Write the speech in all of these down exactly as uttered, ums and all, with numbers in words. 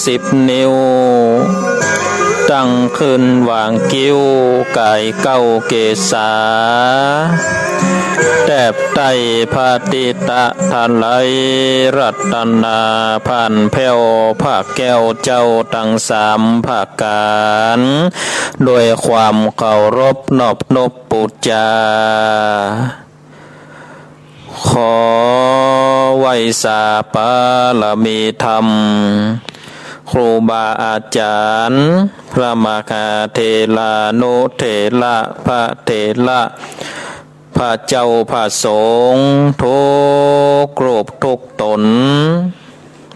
สิบนิ้ว ตั้งขึ้นวางคิ้วก๋ายเก้าเกศา แตบไต้พระติตะไตรรัตนา ผ่านแผ้วพระแก้วเจ้าตังสามประก๋าน โดยความเคารพนอบนบปู๋จา ขอไหว้สาบารมีธรรม ครูบาอาจ๋ารย์ พระมหาเถรานุเถระ พระเถระ พระเจ้าพระสงฆ์ ทุกรูปทุกต๋น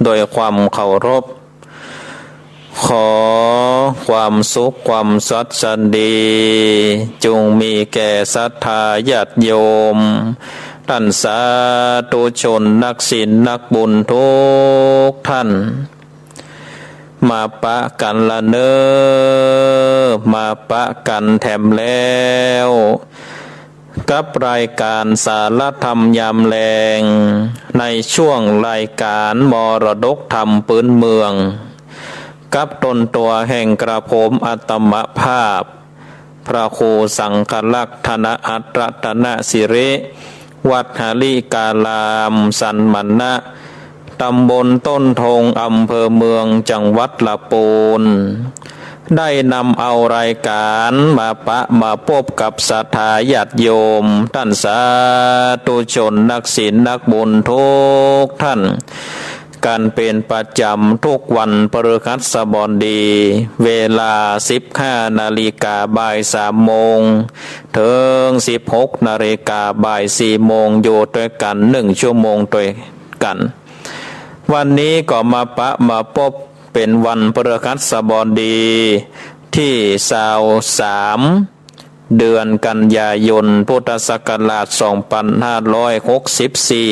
โดยความเคารพ ขอความสุขความสวัสดี จงมีแก่ศรัทธาญาติโยม ต้านสาธุชนนักศีลนักบุญทุกท่าน มาปะกั๋นละเน่อ มาปะกั๋นแถมแล้ว กับรายก๋านสารธรรมยามแลง ในช่วงรายก๋านมรดกธรรมปื๊นเมือง กับต๋นตั๋วแห่งกระผมอาตมาภาพ พระครูสังฆลักษณะอัตรัตนสิริ วัดหริการามสันมณะ ต๋ำบลต้นธง อำเภอเมือง จังหวัดละปูน ได้นำเอารายก๋านมาปะมาปบกับศรัทธาญาติโยม ต้านสาธุชนนักศีลนักบุญทุกท่าน กั๋นเป๋นประจ๋ำทุกวันพฤหัสบดี เวลาสิบห้านาฬิกา บ่ายสามโมง เถิงสิบหกนาฬิกา บ่ายสี่โมง อยู่ตวยกั๋นหนึ่งชั่วโมงตวยกั๋น วันนี้ก็มาปะมาปบเป๋นวันพฤหัสบดีตี้ซาวสาม เดือนกันยายน พุทธศักราชสองปันห้าร้อยหกสิบสี่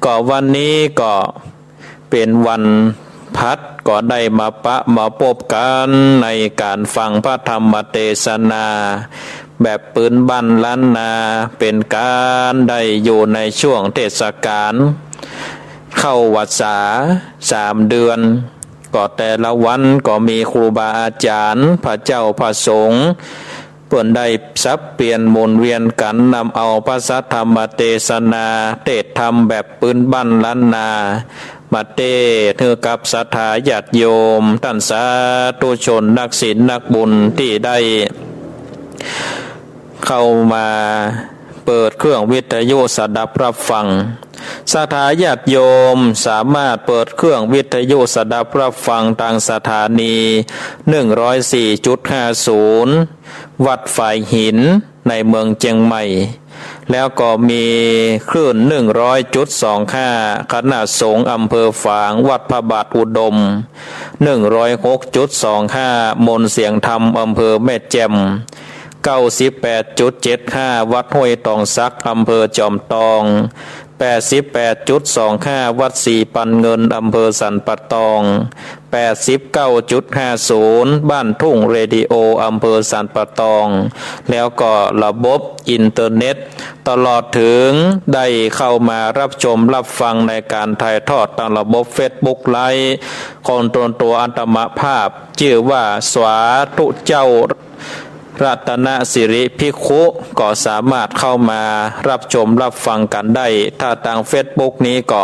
ก็วันนี้ก็เป๋นวันพัด ก็ได้มาปะมาปบกั๋นในก๋านฟังพระธรรมเตสนา แบบปื๊นบ้านล้านนา เป๋นก๋านได้อยู่ในช่วงเทศกาลเข้าวัสสาสามเดือน ก็แต่ละวันก็มีครูบาอาจ๋ารย์ พระเจ้าพระสงฆ์ เปิ้นได้สับเปลี่ยนหมุนเวียนกั๋นนำเอาพระสัทธรรมเตสนาเตสน์ธรรมแบบปื๊นบ้านล้านนา มาเตสน์หื้อกับศรัทธาญาติโยม ต้านสาธุชนนักศีลนักบุญตี้ได้เข้ามาเปิดเครื่องวิทยุสดับรับฟัง ศรัทธาญาติโยมสามารถเปิดเครื่องวิทยุสดับรับฟังตางสถานี หนึ่งร้อยสี่จุดห้าศูนย์ วัดฝายหิน ในเมืองเจียงใหม่ แล้วก็มีคลื่น หนึ่งร้อยจุดสองห้า คณะสงฆ์อำเภอฝาง วัดพระบาทอุดม หนึ่งร้อยหกจุดสองห้า มนต์เสียงธรรม อำเภอแม่แจ่ม เก้าสิบแปดจุดเจ็ดห้า วัดห้วยตองสัก อำเภอจอมตอง แปดสิบแปดจุดสองห้า วัดสีปันเงิน อำเภอสันป่าตอง แปดสิบเก้าจุดห้าศูนย์ บ้านทุ่งเรดิโอ อำเภอสันป่าตอง แล้วก็ระบบอินเทอร์เน็ต ตลอดเถิงได้เข้ามารับชมรับฟังในก๋านถ่ายทอดตางระบบเฟซบุ๊กไลฟ์ ของต๋นตั๋วอาตมาภาพ จื้อว่าสาธุเจ้า รัตนสิริภิกขุ ก็สามารถเข้ามารับชมรับฟังกั๋นได้ ถ้าตางเฟซบุ๊กนี้ก็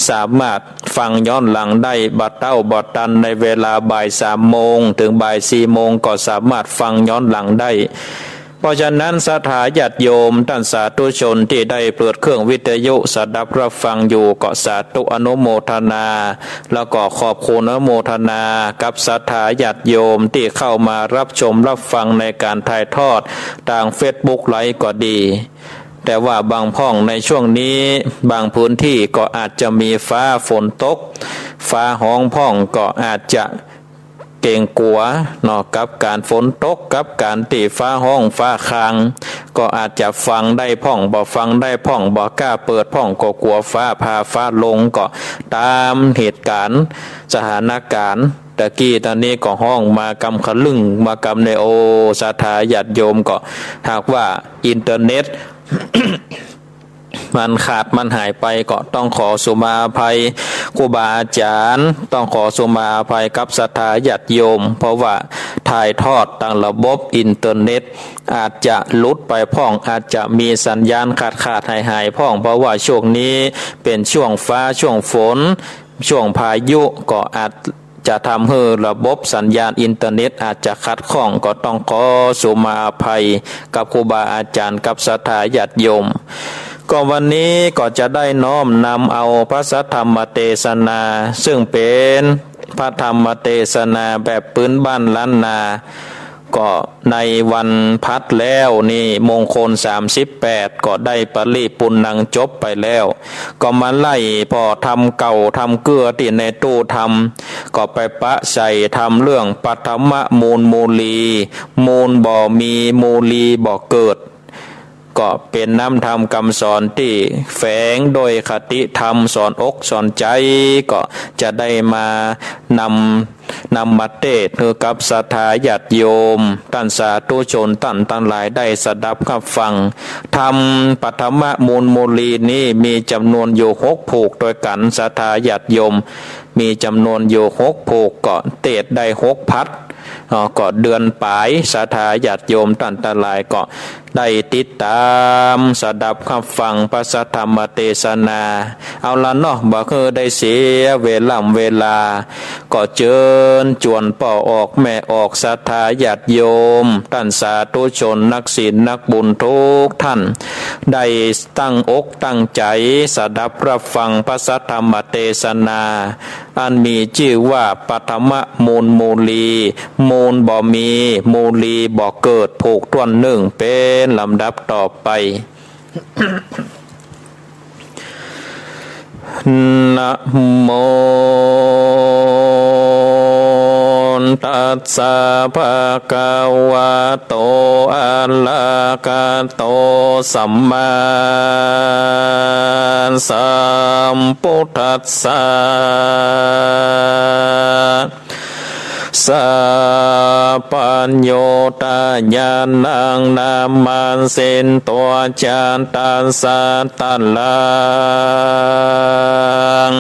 สามารถฟังย้อนหลังได้ บ่าเต๊าบ่าตัน ในเวลาบ่ายสามโมงเถิงบ่ายสี่โมง ก็สามารถฟังย้อนหลังได้ เพราะฉะนั้นศรัทธาญาติโยม ต้านสาธุชนตี้ได้เปิดเครื่องวิทยุสดับรับฟังอยู่ ก็สาธุอนุโมทนา แล้วก็ขอบคุณอนุโมทนากับศรัทธาญาติโยมตี้เข้ามารับชมรับฟังในก๋านถ่ายทอดตางเฟซบุ๊กไลฟ์ก็ดี แต่ว่าบางพ่องในช่วงนี้ บางพื้นที่ก็อาจจะมีฟ้าฝนตก ฟ้าฮ้องพ่องก็อาจจะ เก๋งกั๋วเนาะ กับก๋านฝนตก กับก๋านตี้ฟ้าฮ้องฟ้าคาง ก็อาจจะฟังได้พ่อง บ่ฟังได้พ่อง บ่กล้าเปิดพ่อง ก็กั๋วฟ้าผ่าฟ้าลง ก็ต๋ามเหตุก๋ารณ์สถานก๋ารณ์ ตะกี้ต๋อนนี้ก็ฮ้องมากำขะลึ่ง มากำใน โอ้ ศรัทธาญาติโยม ก็หากว่าอินเทอร์เน็ต มันขาดมันหายไปก็ต้องขอสุมาอภัยครูบาอาจ๋ารย์ ต้องขอสุมาอภัยกับศรัทธาญาติโยม เพราะว่าถ่ายทอดตางระบบอินเทอร์เน็ต อาจจะหลุดไปพ่อง อาจจะมีสัญญาณขาดๆ หายๆ พ่อง เพราะว่าช่วงนี้เป๋นช่วงฟ้าช่วงฝน ช่วงพายุ ก็อาจจะทำหื้อระบบสัญญาณอินเทอร์เน็ตอาจจะขัดข้อง ก็ต้องขอสุมาอภัยกับครูบาอาจ๋ารย์ กับศรัทธาญาติโยม ก็วันนี้ก็จะได้น้อมนำเอาพระสัทธรรมเตสนา ซึ่งเป๋นพระธรรมเตสนาแบบปื๊นบ้านล้านนา ก็ในวันพัดแล้วนี่ มงคลสามสิบแปด ก็ได้ปริปุณณังจบไปแล้ว ก็มาไล่ผ่อธรรมเก่าธรรมเกื้อตี้ในตู้ธรรม ก็ไปปะใส่ธรรมเรื่องปฐมมูลมูลี มูลบ่มีมูลีบ่เกิด ก็เป๋นน้ำธรรมกำสอนตี้แฝงโดยคติธรรมสอนอกสอนใจ๋ ก็จะได้มานำ นำมาเตสน์หื้อกับศรัทธาญาติโยมต้านสาธุชนต้านตังหลายได้สดับฮับฟัง ธรรมปฐมมูลมูลีนี้มีจ๋ำนวนอยู่หกผูกตวยกั๋น ศรัทธาญาติโยม มีจ๋ำนวนอยู่หกผูก ก็เตสน์ได้หกพัด อ๋อ ก็เดือนป๋าย ศรัทธาญาติโยมต้านตังหลายก็ได้ติดต๋ามสดับฮับฟังพระสัทธรรมเตสนา เอาละเนาะ บ่หื้อได้เสียเวล่ำเวลา ก็เจิญจวนป้อออกแม่ออกศรัทธาญาติโยม ต้านสาธุชนนักศีลนักบุญกู้ต้าน ได้ตั้งอกตั้งใจ๋สดับฮับฟังพระสัทธรรมเตสนา อันมีจื้อว่าปฐมมูลมูลี มูลบ่มี มูลีบ่เกิด ผูกถ้วนนึ่ง เป๋นลำดับต่อไป นะโม ตัสสะ ภะคะวะโต อะระหะโต สัมมาสัมพุทธัสสะ สัพพัญญูตญาณัง นะมัสสิตัง จะตะสะ ตะลัง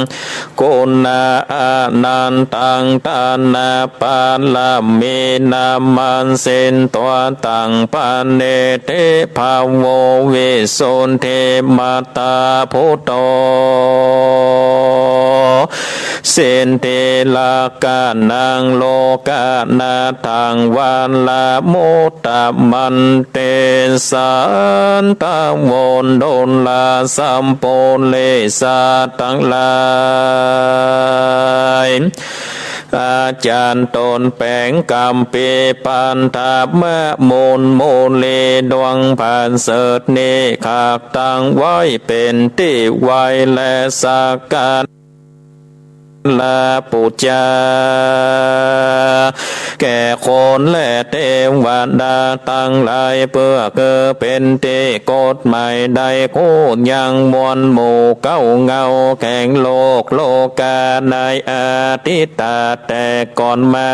กุณะอะนันตัง ตะนะปะระมี นะมัสสิตัง ตัง ปะเนติ ภะโว วิสุทธิมาตา พุทโธ สิทธิรักขะณัง โลกะนาธัง วะระมุตตะมันติ สันทะโว ทุราสัพปุริสะตังหลาย อาจารย์ต๋นแป๋งกัมภีร์ ปัณฑะมะมูลมูลี ดวงผาเสริฐนี้ ขักตั้งไว้เป๋นตี้ไหว้และสักกา ระปู๋จา แก่คนและเตวดาตังหลาย เปื้อคือเป๋นตี้กฎหมายได้ฮู้ยังมวลหมู่เก๊าเงาแห่งโลกโลกา ในอดีตแต่ก่อนมา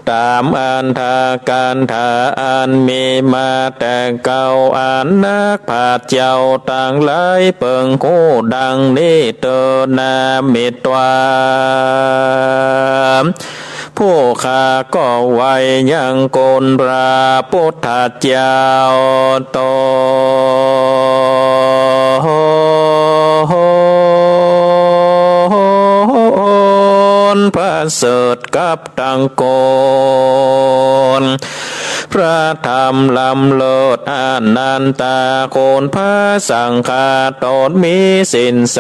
ต๋ามอัตถกถาอันมีมาแต่เก่า อันนักปราชญ์เจ้าตังหลายเปิงฮู้ดังนี้เตอนา มิตรว่า ผู้ข้าก็ไหว้ยังคุณพระพุทธเจ้าต๋นประเสริฐกับ ตังคุณพระธรรมล้ำเลิศ อนันตาคุณพระสังฆา ต๋นมีศีลใส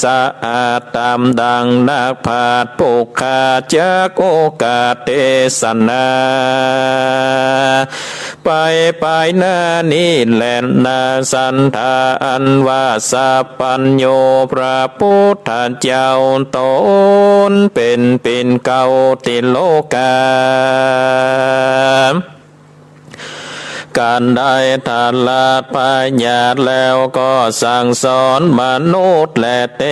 สะอาด ต๋ามดังนักปราชญ์ผู้ข้าจักโอกาสเตสนา ไปไปหน้านี้แลนา สันธาอันว่าสัพพัญญูพระพุทธเจ้าต๋นเป๋นปิ่นเกล้าติโลกา กันได้ตรัสบัญญัติแล้วก็สั่งสอนมนุษย์และเต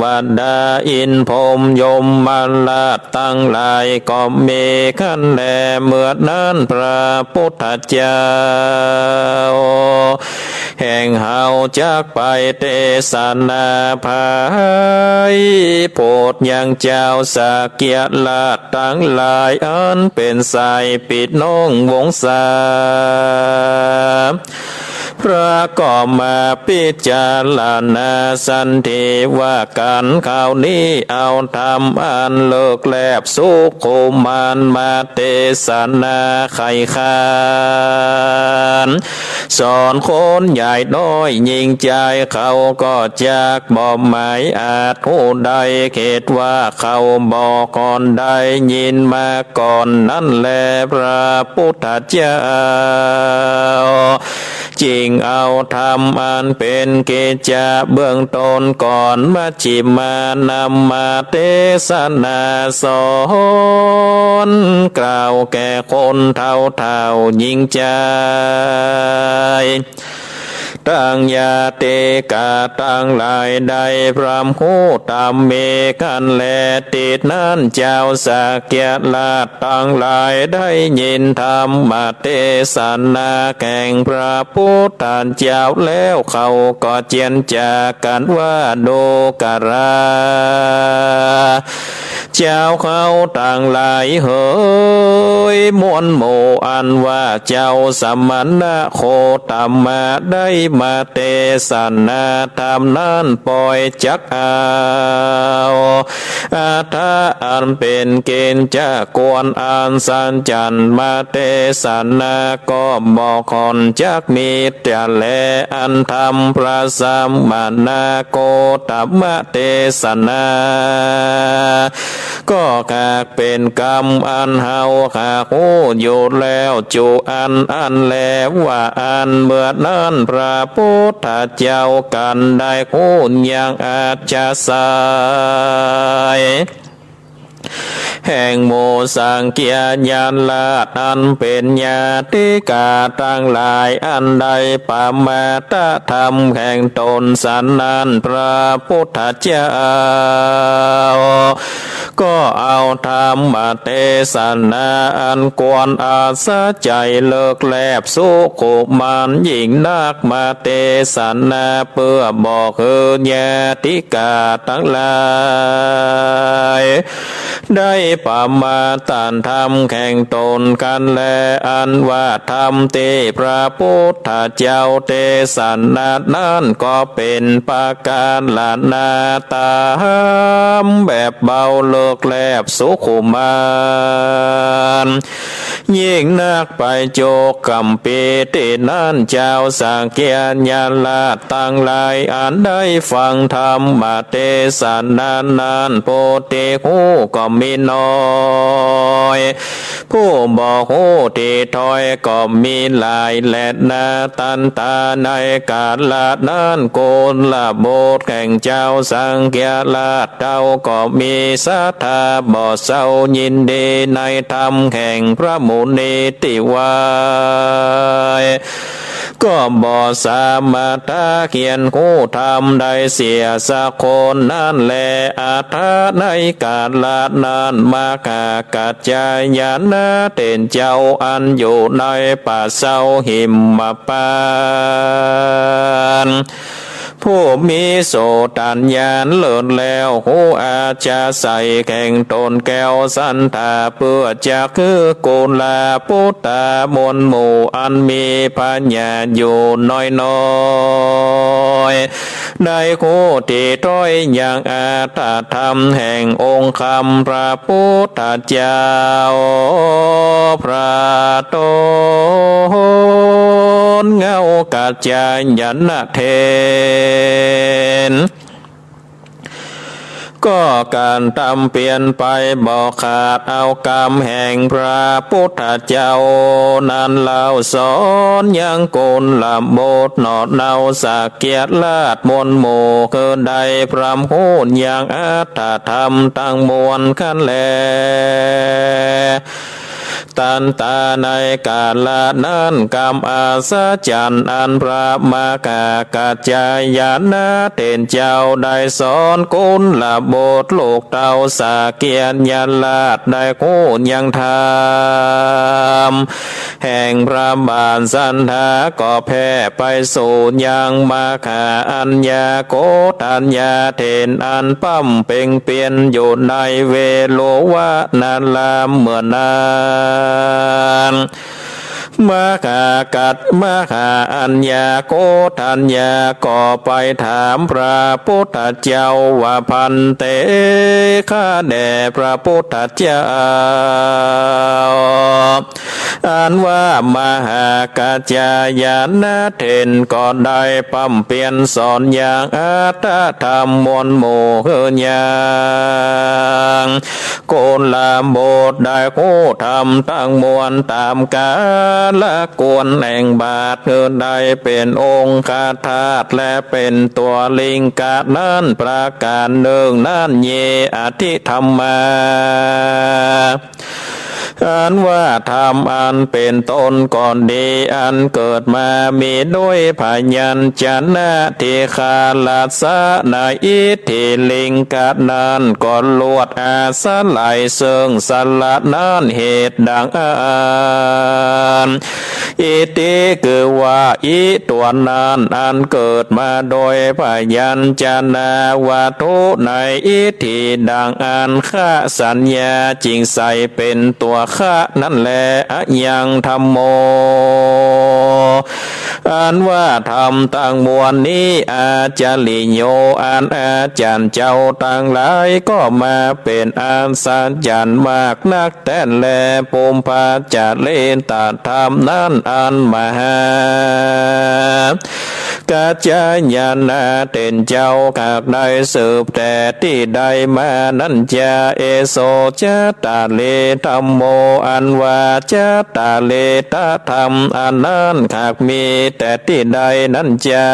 วดา อินทร์พรหมยมราชตังหลายก็มีกันแล เมื่อนั้นพระพุทธเจ้า แห่งเฮาจักไปเตสนาไพ โผดยังจาวสักยราชตังหลาย อันเป๋นสายปี้น้องวงศา พระก็มาปิจารณาสันติว่ากั๋นคราวนี้ เอาธรรมอันเลิศแลบสุขุมานมาเตสนาไขขาน สอนคนใหญ่น้อยญิงจาย เขาก็จักบ่หมายอาจฮู้ได้ เขตว่าเขาบ่ก่อนได้ยินมาก่อนนั้นแล พระพุทธเจ้า จึงเอาธรรมอันเป๋นกิจจะเบื้องต้นก่อน มัชฌิมานำมาเตสนาสอน กล่าวแก่คนเฒ่าๆ ญิงจาย ตังญาติกาตังหลายได้พร่ำฮู้ธรรมเมกั๋นแล ติดนั้นจาวสักยราชตังหลายได้ยินธรรมเตสนาแห่งพระพุทธเจ้าแล้ว เขาก็เจียรจากั๋นว่า ดูกรา จาวเฮาตังหลายเหย มวลหมู่อันว่าเจ้าสมณะโคตมะได้มาเตสนาธรรมนั้น ป่อยจักเอา อัฏฐะอันเป๋นกิจจะควรอัศจรรย์มาเตสนา ก็บ่ค่อนจักมี เตียแล อันธรรมพระสมณะโคตมะเตสนา ก็หากเป๋นกำอันเฮาหากฮู้อยู่แล้ว จุอันอั้นแลว่าอั้น เมื่อนั้นพระพุทธเจ้ากั๋นได้ฮู้ยังอัศจรรย์ แห่งหมู่สักยราชอันเป๋นญาติกาตังหลาย อันได้ประมาทธรรมแห่งต๋นสันนั้น พระพุทธเจ้า ก็เอาธรรมเตสนาอันควรอัศจรรย์เลิศแลบสุขุมานยิ่งนักมาเตสนา เปื้อบอกหื้อญาติกาตังหลาย ได้ประมาทต้านธรรมแห่งต๋นกั๋นแล อันว่าธรรมตี้พระพุทธเจ้าเตสนานั้น ก็เป๋นประก๋านนาตามแบบเบาเลิศแลบสุขุมาน ยิ่งนักไปจุกำปีตินั้น จาวสักยราชตังหลายอันได้ฟังธรรมเตสนานั้น ผู้ตี้ฮู้ก็มีน้อย ผู้บ่ฮู้ตี้ถ้อยก็มีหลายแลนา ตันตาในกาละนั้น กุลบุตรแห่งจาวสักยราชเฮาก็มีศรัทธาบ่เศร้ายินดีในธรรมแห่งพระมุนีตี้ว่า ก็บ่สามารถเฮียนฮู้ธรรมได้เสียสักคนนั้นแล อัฏฐะในกาละนั้น มหากัจจายนะเถรเจ้าอันอยู่ในป่าเศร้าหิมพานต์ ผู้มีโสตญาณเลิศแล้ว ฮู้อัจฉริยะแห่งต๋นแก้วสันธา เปื้อจักหื้อกุลบุตรมวลหมู่อันมีพญาอยู่น้อยๆ ได้ฮู้ตี้ถ้อยยังอัฏฐธรรมแห่งองค์คำพระพุทธเจ้า พระต๋นเงากัจจายนะเถร ก็ก๋านตำเปียนไปบ่ขาดเอากำแห่งพระพุทธเจ้านั้นเล่า สอนยังกุลบุตรหนอเนาสักยราชมวลหมู่ คือได้พร่ำฮู้ยังอัฏฐธรรมตังมวลกั๋นแล ตันตา ในกาละนั้น กำอัศจรรย์อันพระมหากัจจายนะเถรเจ้าได้สอนกุลบุตรลูกเต้าสักกายราชได้ฮู้ยังธรรมแห่งพระบาทสัณฐา ก็แผ่ไปสู่ยังมหาอัญญาโกฏัญญาเถรอันบำเพ็งเพียรอยู่ในเวฬุวะนารามเมื่อนั้น มหากัจ มหาอัญญาโกฏัญญาก็ไปถามพระพุทธเจ้าว่า ภันเต ข้าแด่พระพุทธเจ้า อันว่ามหากัจจายนะเถรก็ได้บำเพ็ญสอนยังอัตถธรรมมวลหมู่หื้อยัง กุลบุตรได้ฮู้ธรรมตังมวลต๋ามกาลควรแห่งบาท หื้อได้เป๋นองคธาตุและเป๋นตั๋วลิงกะนั้นประก๋านหนึ่งนั้น เย อทธิธัมมา อันว่าธรรมอันเป๋นต้นก็ดี อันเกิดมามีด้วยพยัญชนะทีฆารัสสะ ในอิทธิลิงกะนั้นก็ลวดอาศัยเซิ่งสระนั้นเหตุดังอั้น อิทธิคือว่าอิ ตั๋วนั้นอันเกิดมาโดยพยัญชนะวัตถุในอิทธิดังอั้น ขะสัญญาจึงใส่เป๋นตั๋วขะนั้นแล อะยังธัมโม อันว่าธรรมตังมวลนี้ อาจริโย อันอาจารย์เจ้าตังหลายก็มาเป๋นอัศจรรย์มากนักแต๊แล ปุพพจริตธรรมนั้นอันมหา กัจจายนะเถรเจ้าหากได้สืบแต่ตี้ใดมานั้นจา เอโสจัตตาริธัมโม อันว่าจัตตาริตธรรมอันนั้นหากมีแต่ตี้ใดนั้นจา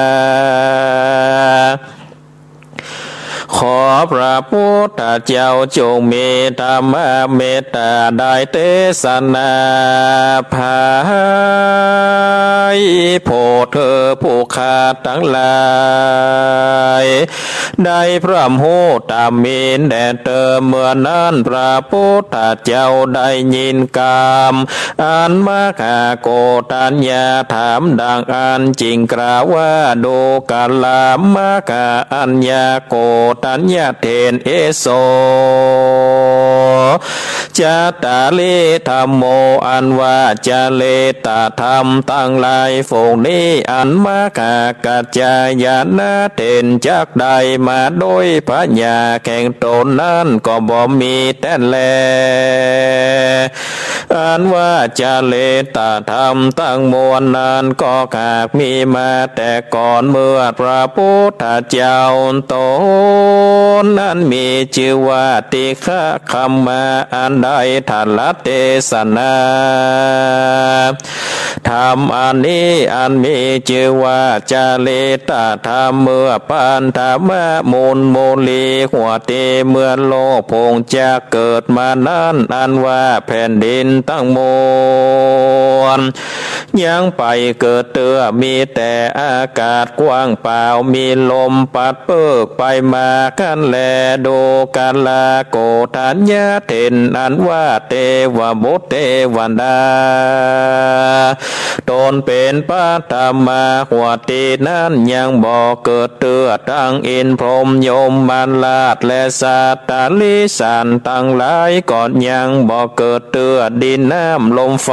ขอพระพุทธเจ้าจงมีธรรมเมตตาได้เตสนา ไพร่โผดเถิดผู้ข้าตังหลาย ได้พร่ำฮู้ต๋ามมีแด่เธอ เมื่อนั้นพระพุทธเจ้าได้ยินกำ อันมหาโกฏัญญาถามดังอั้น จึงกล่าวว่า ดูกรา มหาอัญญาโกฏัญญาเถร เอโส จัตตาริธัมโม อันว่าจริตธรรมตังหลายฝูงนี้ อันมหากัจจายนะเถรจักได้มาโดยพญาแห่งต๋นนั้นก็บ่มีแต๊แล อันว่าจริตธรรมตังมวลนั้นก็หากมีมาแต่ก่อนเมื่อพระพุทธเจ้าต๋นนั้นมีจื้อว่าติฆะคัมมา อันได้ตรัสเตสนา ธรรมอันนี้อันมีจื้อว่าจริตธรรม เมื่อปัณฑมะมูลโมลีหัวตีเมื่อโลกผงจักเกิดมานั้น อันว่าแผ่นดินตังมวลยังไปเกิดเตื้อ มีแต่อากาศกว้างเปล่า มีลมปัด เปิกไปมาหั้นแล ดูกรา โกฏัญญาเถร อันว่าเตวบุตรเตวดา ต๋นเป๋นปัณฑมะหัวตีนั้นยังบ่เกิดเตื้อ ตังอินทร์พรหมยมราชและสัตว์ตะริสารตังหลายก็ยังบ่เกิดเตื้อ ดินน้ำลมไฟ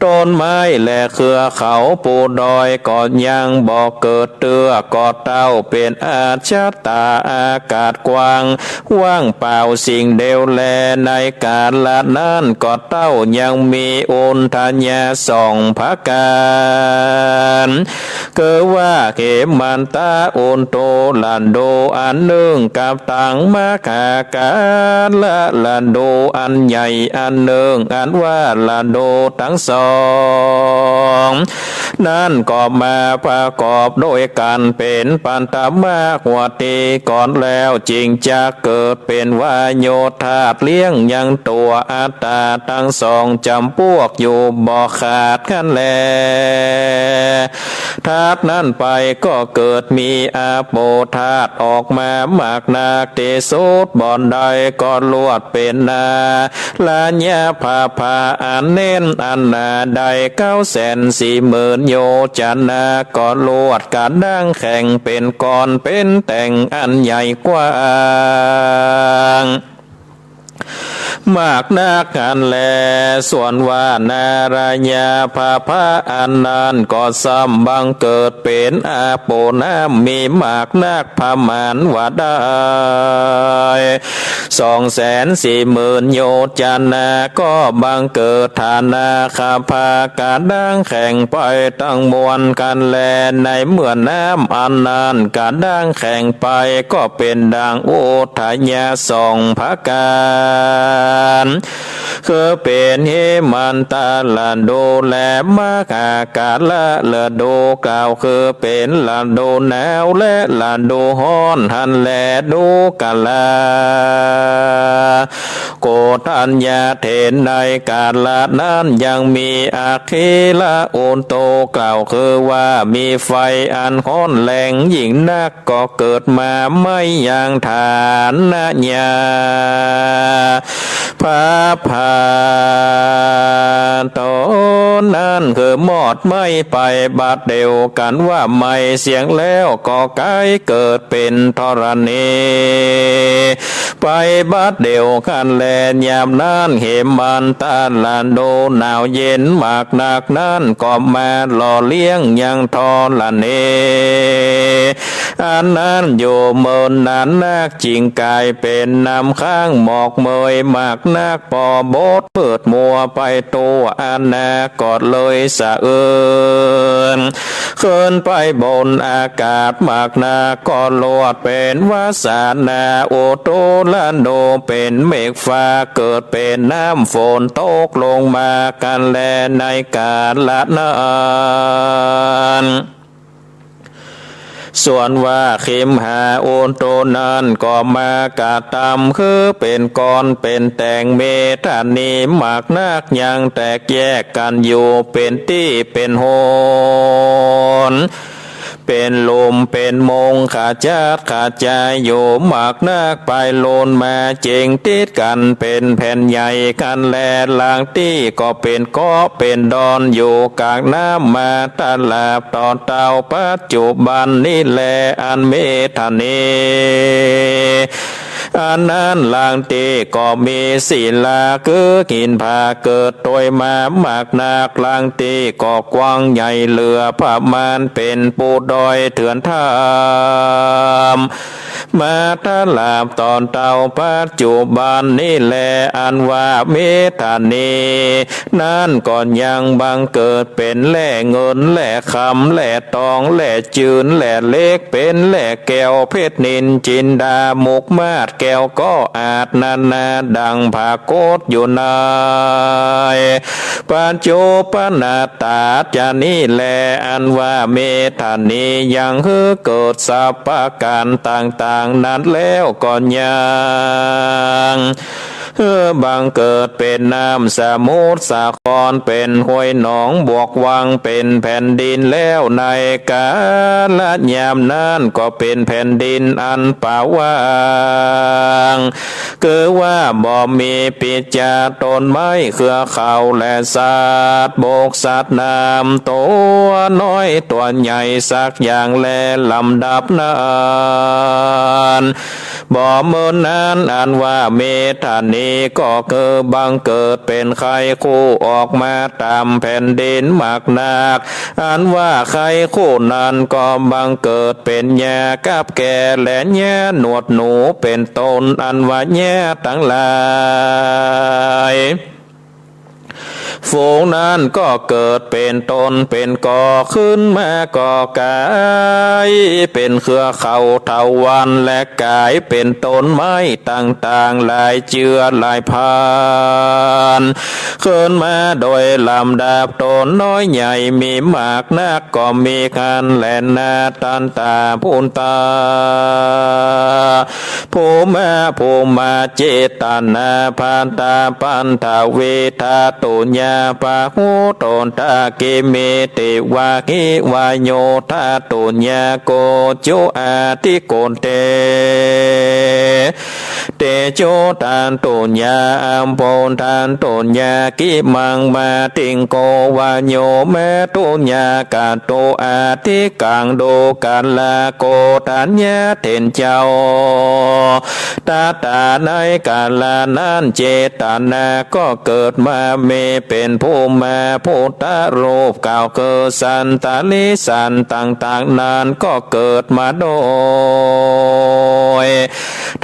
ต้นไม้และเครือเขาปูดอยก็ยังบ่เกิดเตื้อ ก็เต้าเป๋นอัจฉตา อากาศกว้างว่างเปล่าสิ่งเดียวแล ในกาละนั้นก็เต้ายังมีอุทยาสองประก๋าน คือว่าเขมันตะอุตุฤดูอันนึ่งกับตังมหากาละฤดูอันใหญ่อันนึ่ง อันว่าฤดูตังสองนั้นก็มาประกอบด้วยกั๋นเป๋นปัตตมะหัวตี้ก่อนแล้ว จึงจักเกิดเป๋นวาโยธาตุเลี้ยงยังตั๋วอัตตาตังสองจ๋ำปวกอยู่บ่ขาดหั้นแล ธาตุนั้นไปก็เกิดมีอาโปธาตุออกมามากนัก ตี้สุดบ่อนใดก็ลวดเป๋นอารัญญะผาผาอันแน่นอันหนาได้เก้าแสนสี่หมื่นโยจนะ ก็ลวดกระด้างแข็งเป๋นก้อนเป๋นแต่งอันใหญ่กว้าง มากนักหั้นแล ส่วนว่าอารัญญะผาผาอันนั้นก็ซ้ำบังเกิดเป๋นอาโปน้ำมีมากนักประมาณว่าได้สองแสนสี่หมื่นโยจนะ ก็บังเกิดฐานะคาผากระด้างแข็งไปตังมวลหั้นแล ในเมื่อน้ำอันนั้นกระด้างแข็งไปก็เป๋นดังอุทยะสองประก๋าน คือเป๋นเหมันตะฤดูและมหากาละฤดู กล่าวคือเป๋นฤดูหนาวและฤดูฮ้อนหั้นแล ดูกรา โกณฑัญญะเถร ในกาละนั้นยังมีอคิละอุตุ กล่าวคือว่ามีไฟอันฮ้อนแรงยิ่งนัก ก็เกิดมาไหม้ยังฐานะยาผาผาต๋นนั้น คือมอดไหม้ไปบัดเดียวกั๋นว่าไหม้เสี้ยงแล้ว ก็ก๋ายเกิดเป๋นธรณีไปบัดเดียวกั๋นแล ยามนั้นเหมันตะฤดูหนาวเย็นมากนักนั้น ก็มาหล่อเลี้ยงยังธรณีอันนั้นอยู่เมินนานนัก จึงก๋ายเป๋นน้ำค้างหมอกเมยมากนัก ปอบดมืดมัวไปทั่ว อนาคตเลยสะอื้นขึ้นไปบนอากาศมากนัก ก็ลวดเป๋นวาสนาอุตุฤดู เป๋นเมฆฟ้าเกิดเป๋นน้ำฝนตกลงมาหั้นแล ในกาละนั้น ส่วนว่าคิมหาอุตุนั้นก็มากระตำ คือเป๋นก้อนเป๋นแต่งเมธานีมากนัก ยังแตกแยกกั๋นอยู่เป๋นตี้เป๋นหน เป๋นลุ่มเป๋นมง กระจัดกระจายอยู่มากนัก ไปโลนมาเจ๋งติดกั๋นเป๋นแผ่นใหญ่หั้นแล ลางตี้ก็เป๋นเกาะเป๋นดอนอยู่ก๋างน้ำมาตลอดต๋อนเต้าปัจจุบันนี้แล อันเมธานีอันนั้น ลางตี้ก็มีศิลาคือหินผาเกิดตวยมามากนัก ลางตี้ก็กว้างใหญ่เหลือประมาณเป๋นปูดอยเถื่อนถ้ำ มาตลอดต๋อนเต้าปัจจุบันนี้แล อันว่าเมธานีนั้นก็ยังบังเกิดเป๋นแร่เงินแร่คำแร่ตองแร่จืนแร่เหล็ก เป๋นแร่แก้วเพชรนิลจินดามุกมาศแก้วก็อาดนานาดังผากฏอยู่ในปัจจุบันตาจานี้แล อันว่าเมธานียังหื้อเกิดสรรพก๋านต่างๆ นั้นแล้วก็ยัง หื้อบังเกิดเป๋นน้ำสมุทรสาคร เป๋นห้วยหนองบวกวัง เป๋นแผ่นดินแล้วในกาลยามนั้น ก็เป๋นแผ่นดินอันเปล่าว่าง คือว่าบ่มีปิจจาต้นไม้เครือเขาและสัตว์บกสัตว์น้ำ ตั๋วน้อยตั๋วใหญ่สักอย่างแล ลำดับนั้น บ่เมินนาน อันว่าเมธานีก็คือบังเกิดเป๋นไคคู่ออกมาต๋ามแผ่นดินมากนัก อันว่าไคคู่นั้นก็บังเกิดเป๋นหญ้ากับแกและหญ้าหนวดหนูเป๋นต้น อันว่าหญ้าตังหลาย ฝูงนั้นก็เกิดเป๋นต้นเป๋นกอขึ้นมาก็ก๋ายเป๋นเครือเขาเถาวัลย์ และก๋ายเป๋นต้นไม้ต่างๆ หลายเจื้อหลายพันธุ์ ขึ้นมาโดยลำดับ ต้นน้อยใหญ่มีมากนัก ก็มีหั้นแลนา ตันตา ปุตตา ภูมา ภูมา เจตนา ภัตตา ปัณฑวิทา ตุญญา ปะหุโตตา กิมิติวาหิวาโย ทาตุญญา โกจุอาทิโกเต เตโจ ทาตุญญา อัมโพ ทาตุญญา กิมัง มาติงโก วาโย มาตุญญา กะตุอาทิกัง ดูกะละโกฏัญญา เถรเจ้า ตะตา ในกาละนั้น เจตนาก็เกิดมา มีเป๋นภูมา พุทธรูปเก่า คือสันตะลิสันต่างๆ นั้นก็เกิดมาโดย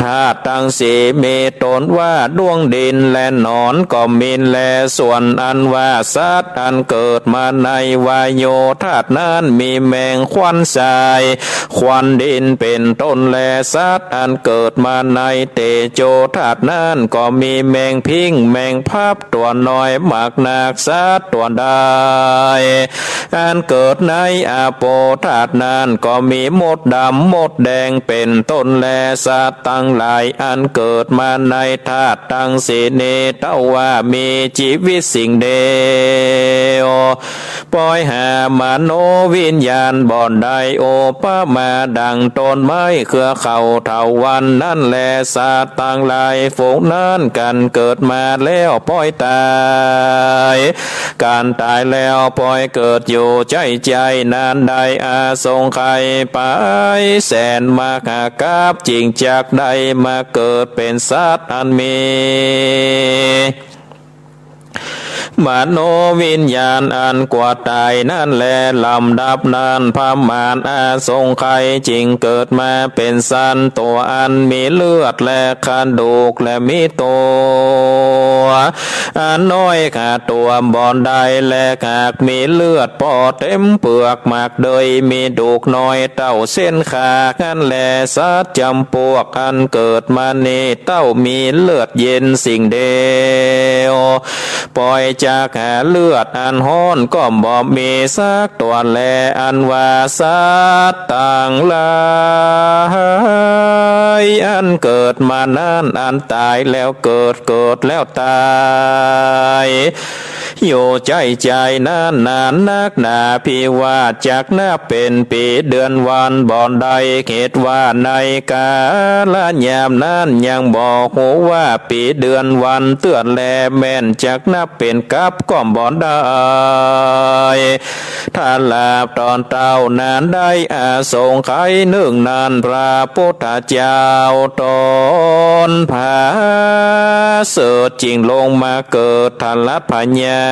ธาตุตังสี่ มีต้นว่าดวงดิน และหนอนก็มีแล ส่วนอันว่าสัตว์อันเกิดมาในวาโยธาตุนั้น มีแมงควันทราย ควันดินเป๋นต้นแล สัตว์อันเกิดมาในเตโจธาตุนั้น ก็มีแมงพิ้ง แมงพับตั๋วน้อย มากนัก สัตว์ตั๋วใด อันเกิดในอโปธาตุนั้น ก็มีมดดำมดแดงเป๋นต้นแล สัตว์ตังหลายอันเกิดมาในธาตุตังสี่นี้ เต้าว่ามีจีวิตสิ่งเดียว ปอยหามโนวิญญาณบ่ได้ โอปมาดังต้นไม้เครือเขาเถาวัลย์นั้นแล สัตว์ตังหลายฝูงนั้นกั๋นเกิดมาแล้วปอยตาย กั๋นตายแล้วปอยเกิดอยู่ใจ้ใจ้ นั้นได้อสงไขยไปแสนมหากัป จึงจักได้มาเกิดเป๋นสัตว์อันมี มโนวิญญาณอันกว่าต๋ายนั้นแล ลำดับนั้นพมานอสงไขยจึงเกิดมาเป๋นสัตว์ตั๋วอันมีเลือดและกระดูกและมีตั๋วอันน้อย กระตั๋วบ่ได้ และหากมีเลือดปอเต็มเปือกมากเดย มีดูกน้อยเต้าเส้นขา หั้นแล สัตว์จ๋ำปวกอันเกิดมานี้ เต้ามีเลือดเย็นสิ่งเดียว ปอยจักหาเลือดอันฮ้อนก็บ่มีสักตั๋วแล อันว่าสัตว์ตังหลายอันเกิดมานั้น อันต๋ายแล้วเกิด เกิดแล้วต๋าย อยู่ใจ้ใจ้นั้นนานนักหนา ภิวาทจักนับเป๋นปี๋เดือนวันบ่ได้ เหตุว่าในกาลยามนั้นยังบ่ฮู้ว่าปี๋เดือนวันเตื้อแล แม่นจักนับเป๋นกัปก็บ่ได้ ถ้าลาบต๋อนเต้านั้นได้อสงไขยนึ่งนั้น พระพุทธเจ้าต๋นผาเสริฐจึงลงมาเกิดทรัพพญา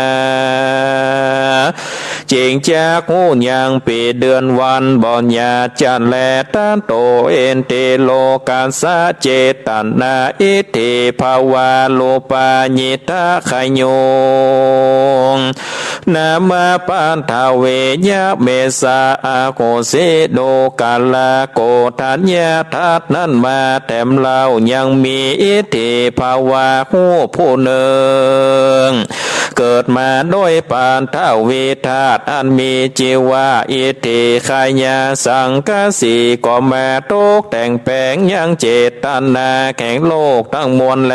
จึงจักฮู้ยังปี๋เดือนวันบ่หยาดจัดแล ทัตโต เอนติ โลกัสสะ เจตนา อิทธิ ภวา รูปา ญิทธะ ขยุง นามะ ปัทเว ยะ เมสสะ อโหสิ ดูกะละ โกฏัญญะ ธาตุนั้นมาแถมเล่า ยังมีอิทธิ ภวา ฮู้ผู้นึ่ง เกิดมาโดยปัทวีธาตุอันมีจื้อว่าอิทธิคายะ สังกะสีก็มาตกแต่งแป๋งยังเจตนาแห่งโลกตังมวลแล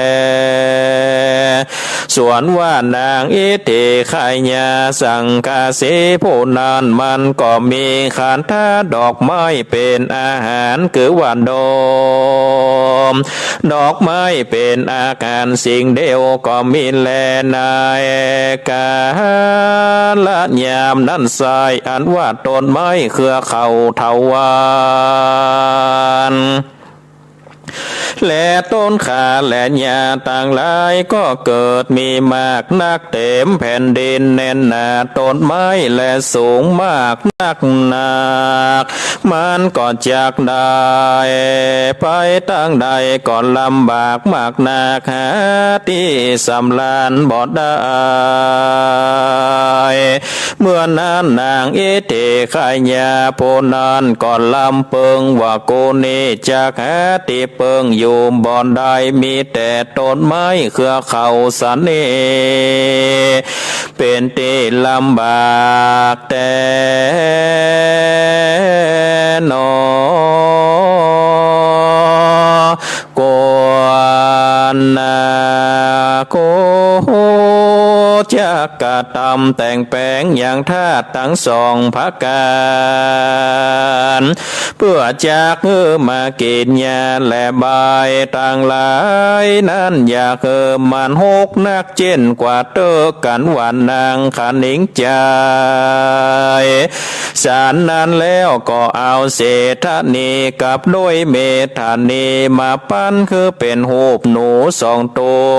ส่วนว่านางอิทธิคายะสังกะสีผู้นั้นมันก็มีขันธะดอกไม้เป๋นอาหาร คือว่าดม ดอกไม้เป๋นอาหารสิ่งเดียวก็มีแล ในกาลยามนั้นไซร้ อันว่าต้นไม้เครือเขาเถาวัลย์ และต้นข่าและหญ้าตังหลายก็เกิดมีมากนัก เต็มแผ่นดินแน่นหนา ต้นไม้และสูงมากนักหนา มันก็จักได้ไปตางใดก็ลำบากมากนัก หาตี้สำราญบ่ได้ เมื่อนั้นนางอิทธิขายาผู้นั้นก็ลำเปิงว่า กูนี้จักหาตี้เปิงอยู่บ่ได้ มีแต่ต้นไม้เครือเขาสะเน่ เป๋นตี้ลำบากแต๊หนอ ควรนาโคจักกระตำแต่งแป๋งยังธาตุตังสองประก๋าน เปื้อจักหื้อมากิ๋นหญ้าและใบตังหลายนั้น อย่าหื้อมันหกนัก เจ้นกว่าเต๊อะ กั๋นว่านางขะหนิงใจ๋ สันนั้นแล้วก็เอาเศรษฐณีกับด้วยเมธานีมาปั้นหื้อเป๋นฮูปหนูสองตั๋ว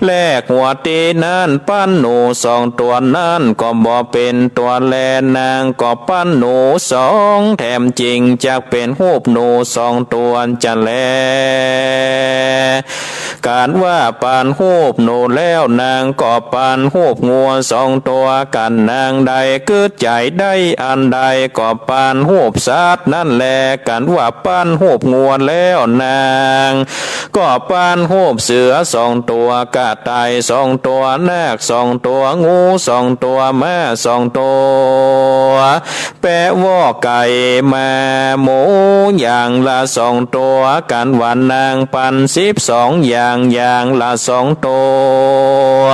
แลกหัวตี้นั้น ปั้นหนูสองตั๋วนั้นก็บ่เป๋นตั๋วแล นางก็ปั้นหนูสองแถมจิ่งจักเป๋นฮูปหนูสองตั๋วจะแล กั๋นว่าปั้นฮูปหนูแล้ว นางก็ปั้นฮูปงัวสองตั๋วกั๋น นางได้กึ๊ดใจ๋ได้อันใดก็ปั้นฮูปสัตว์นั้นแล กั๋นว่าปั้นฮูปงัวแล้ว นางก็ปั้นฮูปเสือสองตั๋ว กระต่ายสองตั๋ว นาคสองตั๋ว งูสองตั๋ว ม้าสองตั๋ว แปะวอกไก่ม้าหมูอย่างละสองตั๋ว กั๋นว่านางปั้นสิบสองอย่าง อย่างละสองตั๋ว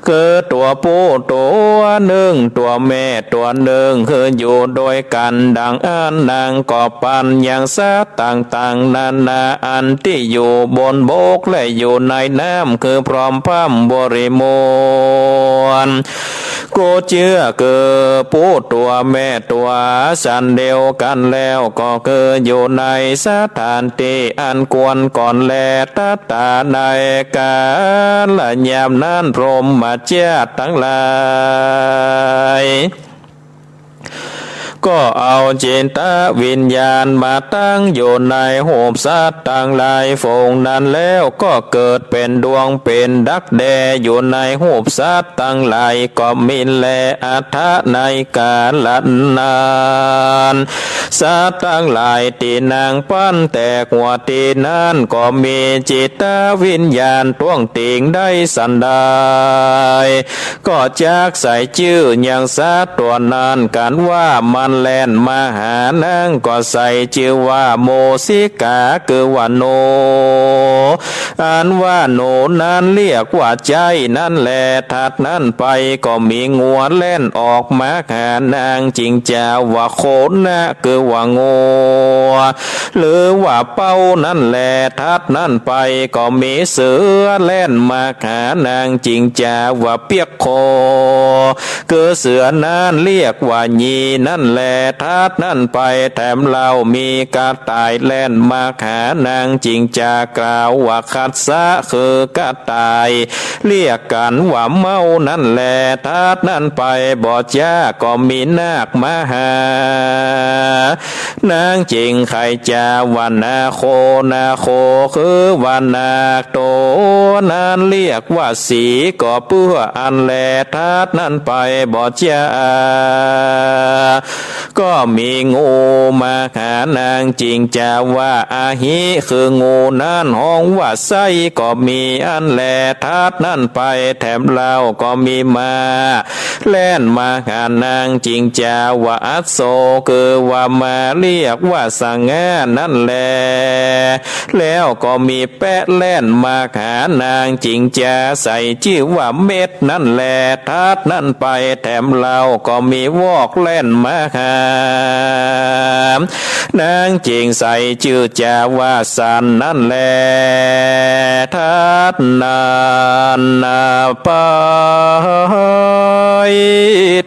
คือตั๋วผู้ตั๋วนึ่ง ตั๋วแม่ตั๋วนึ่ง คืออยู่ด้วยกั๋นดังอั้น นางก็ปั้นยังสัตว์ต่างๆ นานาอันตี้อยู่บนบกและอยู่ในน้ำ คือพร้อมพร่ำบริมวล กูเจื้อคือผู้ตั๋วแม่ตั๋วสันเดียวกั๋นแล้ว ก็คืออยู่ในสถานตี้อันควรก่อนแล ตัดตาในกาละยามนั้น พรหมเจ้าตังหลาย ก็เอาจิตวิญญาณมาตั้งอยู่ในฮูปสัตว์ตังหลายฝูงนั้นแล้ว ก็เกิดเป๋นดวงเป๋นดักแด้อยู่ในฮูปสัตว์ตังหลายก็มีแล อัฏฐะ ในกาละนั้น สัตว์ตังหลายตี้นางปั้นแตกหัวตี้นั้นก็มีจิตวิญญาณต้วงติ่งได้สันใด ก็จักใส่จื้อยังสัตว์ตั๋วนั้น กั๋นว่ามันแล่นมาหานาง ก็ใส่จื้อว่าโมสิกา คือว่าหนู อันว่าหนูนั้นเรียกว่าใจ๊นั้นแล ถัดนั้นไปก็มีงัวแล่นออกมาหานาง จึงจาว่าโคนะ คือว่างัว หรือว่าเป๊านั้นแล ถัดนั้นไปก็มีเสือแล่นมาหานาง จึงจาว่าเปียกโค คือเสือนั้นเรียกว่าหยีนั้นแล ถัดนั้นไปแถมเล่ามีกระต่ายแล่นมาหานาง จึงจากล่าวว่าคัสสะ คือกระต่าย เรียกกั๋นว่าเม้านั้นแล ถัดนั้นไปบ่จ๊าก็มีนาคมาหา นางจึงใค่จาว่านาโค นาโค คือว่านาคตั๋วนั้นเรียกว่าสี ก็เปื้ออั้นแล ถัดนั้นไปบ่จ๊า ก็มีงูมาหานาง จึงจาว่าอาหิ คืองูนั้นฮ้องว่าไส้ ก็มีอั้นแล ถัดนั้นไปแถมเล่าก็มีม้า แล่นมาหานาง จึงจาว่าอัสโส คือว่าม้าเรียกว่าสง่านั้นแล แล้วก็มีแป๊ะแล่นมาหานาง จึงจาใส่จื้อว่าเม็ดนั้นแล ถัดนั้นไปแถมเล่าก็มีวอกแล่นมาหา นางจึงใส่จื้อจาว่าสันนั้นแล ถัดนั้นไป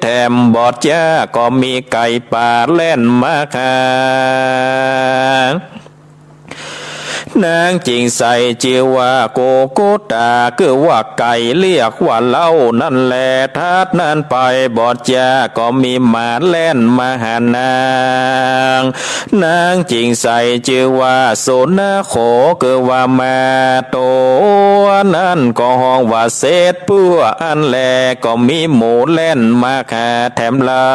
แถมบ่จ๊าก็มีไก่ป่าแล่นมาหา นางจิ๋งใสจื้อว่ากุกุตา คือว่าไก่เรียกว่าเล้านั่นแล ถัดนั้นไปบ่จ๊าก็มีหมาแล่นมาหานาง นางจิ๋งใสจื้อว่าสุนัขโข คือว่าหมาตั๋วนั้นก็ฮ้องว่าเศษเปื้ออั้นแล ก็มีหมูแล่นมาหาแถมเล่า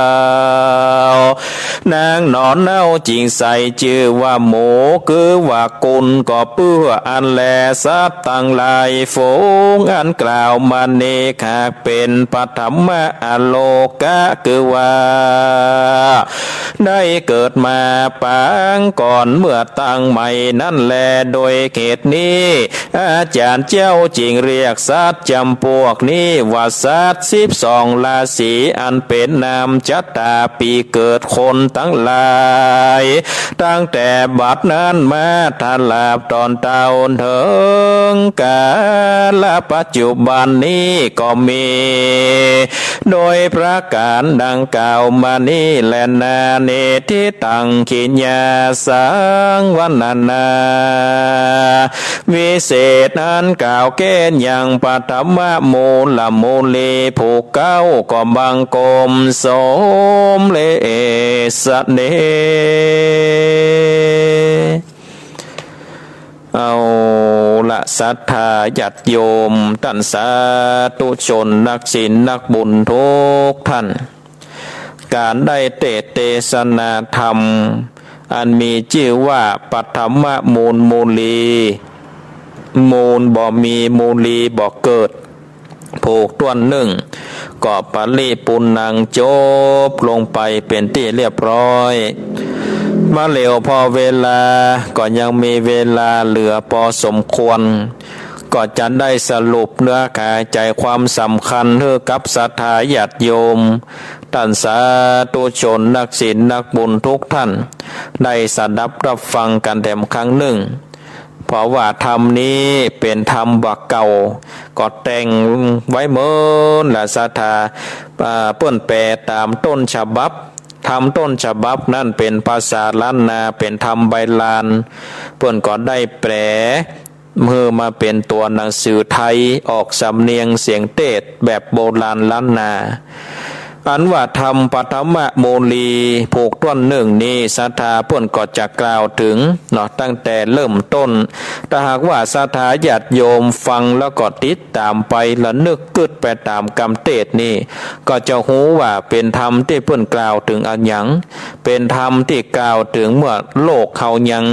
นางหนอนเน่าจิ๋งใสจื้อว่าหมู คือว่ากุลก็เปื้ออั้นแล สัตว์ตังหลายฝูงอันกล่าวมานี้ หากเป๋นปฐมะอโลกะ คือว่า ได้เกิดมาปางก่อนเมื่อตังใหม่นั่นแล โดยเหตุนี้ อาจ๋ารย์เจ้าจึงเรียกสัตว์จ๋ำปวกนี้ว่าสัตว์สิบสองราศี อันเป๋นนามจะต๋าปี๋เกิดคนตังหลาย ตั้งแต่บัดนั้นมาตลอดต๋อนเต้าเถิงกาลปัจจุบันนี้ก็มี โดยประก๋านดังกล่าวมานี้แลนา เนทิตัง ขิญญา สัง วรรณนา วิเศษอันกล่าวแก้นยังปฐมะมูลมูลีผู้เก๊า ก็บังคมสมเลสเน เอาละ ศรัทธาญาติโยม ต้านสาธุชนนักศีลนักบุญกู้ต้าน ก๋านได้เตสน์เตสนาธรรม อันมีจื้อว่าปฐมะมูลมูลี มูลบ่มีมูลีบ่เกิด ผูกต้วนนึ่ง ก็ปริปูรณ์ัง จบลงไปเป๋นตี้เรียบร้อย มาเหลียวผ่อเวลา ก็ยังมีเวลาเหลือปอสมควร ก็จะได้สรุปเนื้อหาใจ๋ความสำคัญหื้อกับศรัทธาญาติโยม ต้านสาธุชนนักศีลนักบุญกู้ต้าน ได้สดับฮับฟังกั๋นแถมครั้งนึ่ง เพราะว่าธรรมนี้เป๋นธรรมบ่าเก่า ก็แต่งไว้เมินละ ศรัทธา อ่า เปิ้นแปลต๋ามต้นฉบับ ธรรมต้นฉบับนั้นเป๋นภาษาล้านนา เป๋นธรรมใบลาน เปิ้นก็ได้แปล หื้อมาเป๋นตั๋วหนังสือไทย ออกสำเนียงเสียงเตสน์แบบโบราณล้านนา อันว่าธรรมปฐมะมูลี ผูกต้วนนึ่งนี้ ศรัทธาเปิ้นก็จะกล่าวเถิงเนาะ ตั้งแต่เริ่มต้น ถ้าหากว่าศรัทธาญาติโยมฟังแล้วก็ติดต๋ามไประนึกกึ๊ดไปต๋ามกำเตสน์นี้ ก็จะฮู้ว่าเป๋นธรรมตี้เปิ้นกล่าวเถิงอะหยัง เป๋นธรรมตี้กล่าวเถิงเมื่อโลกเฮายัง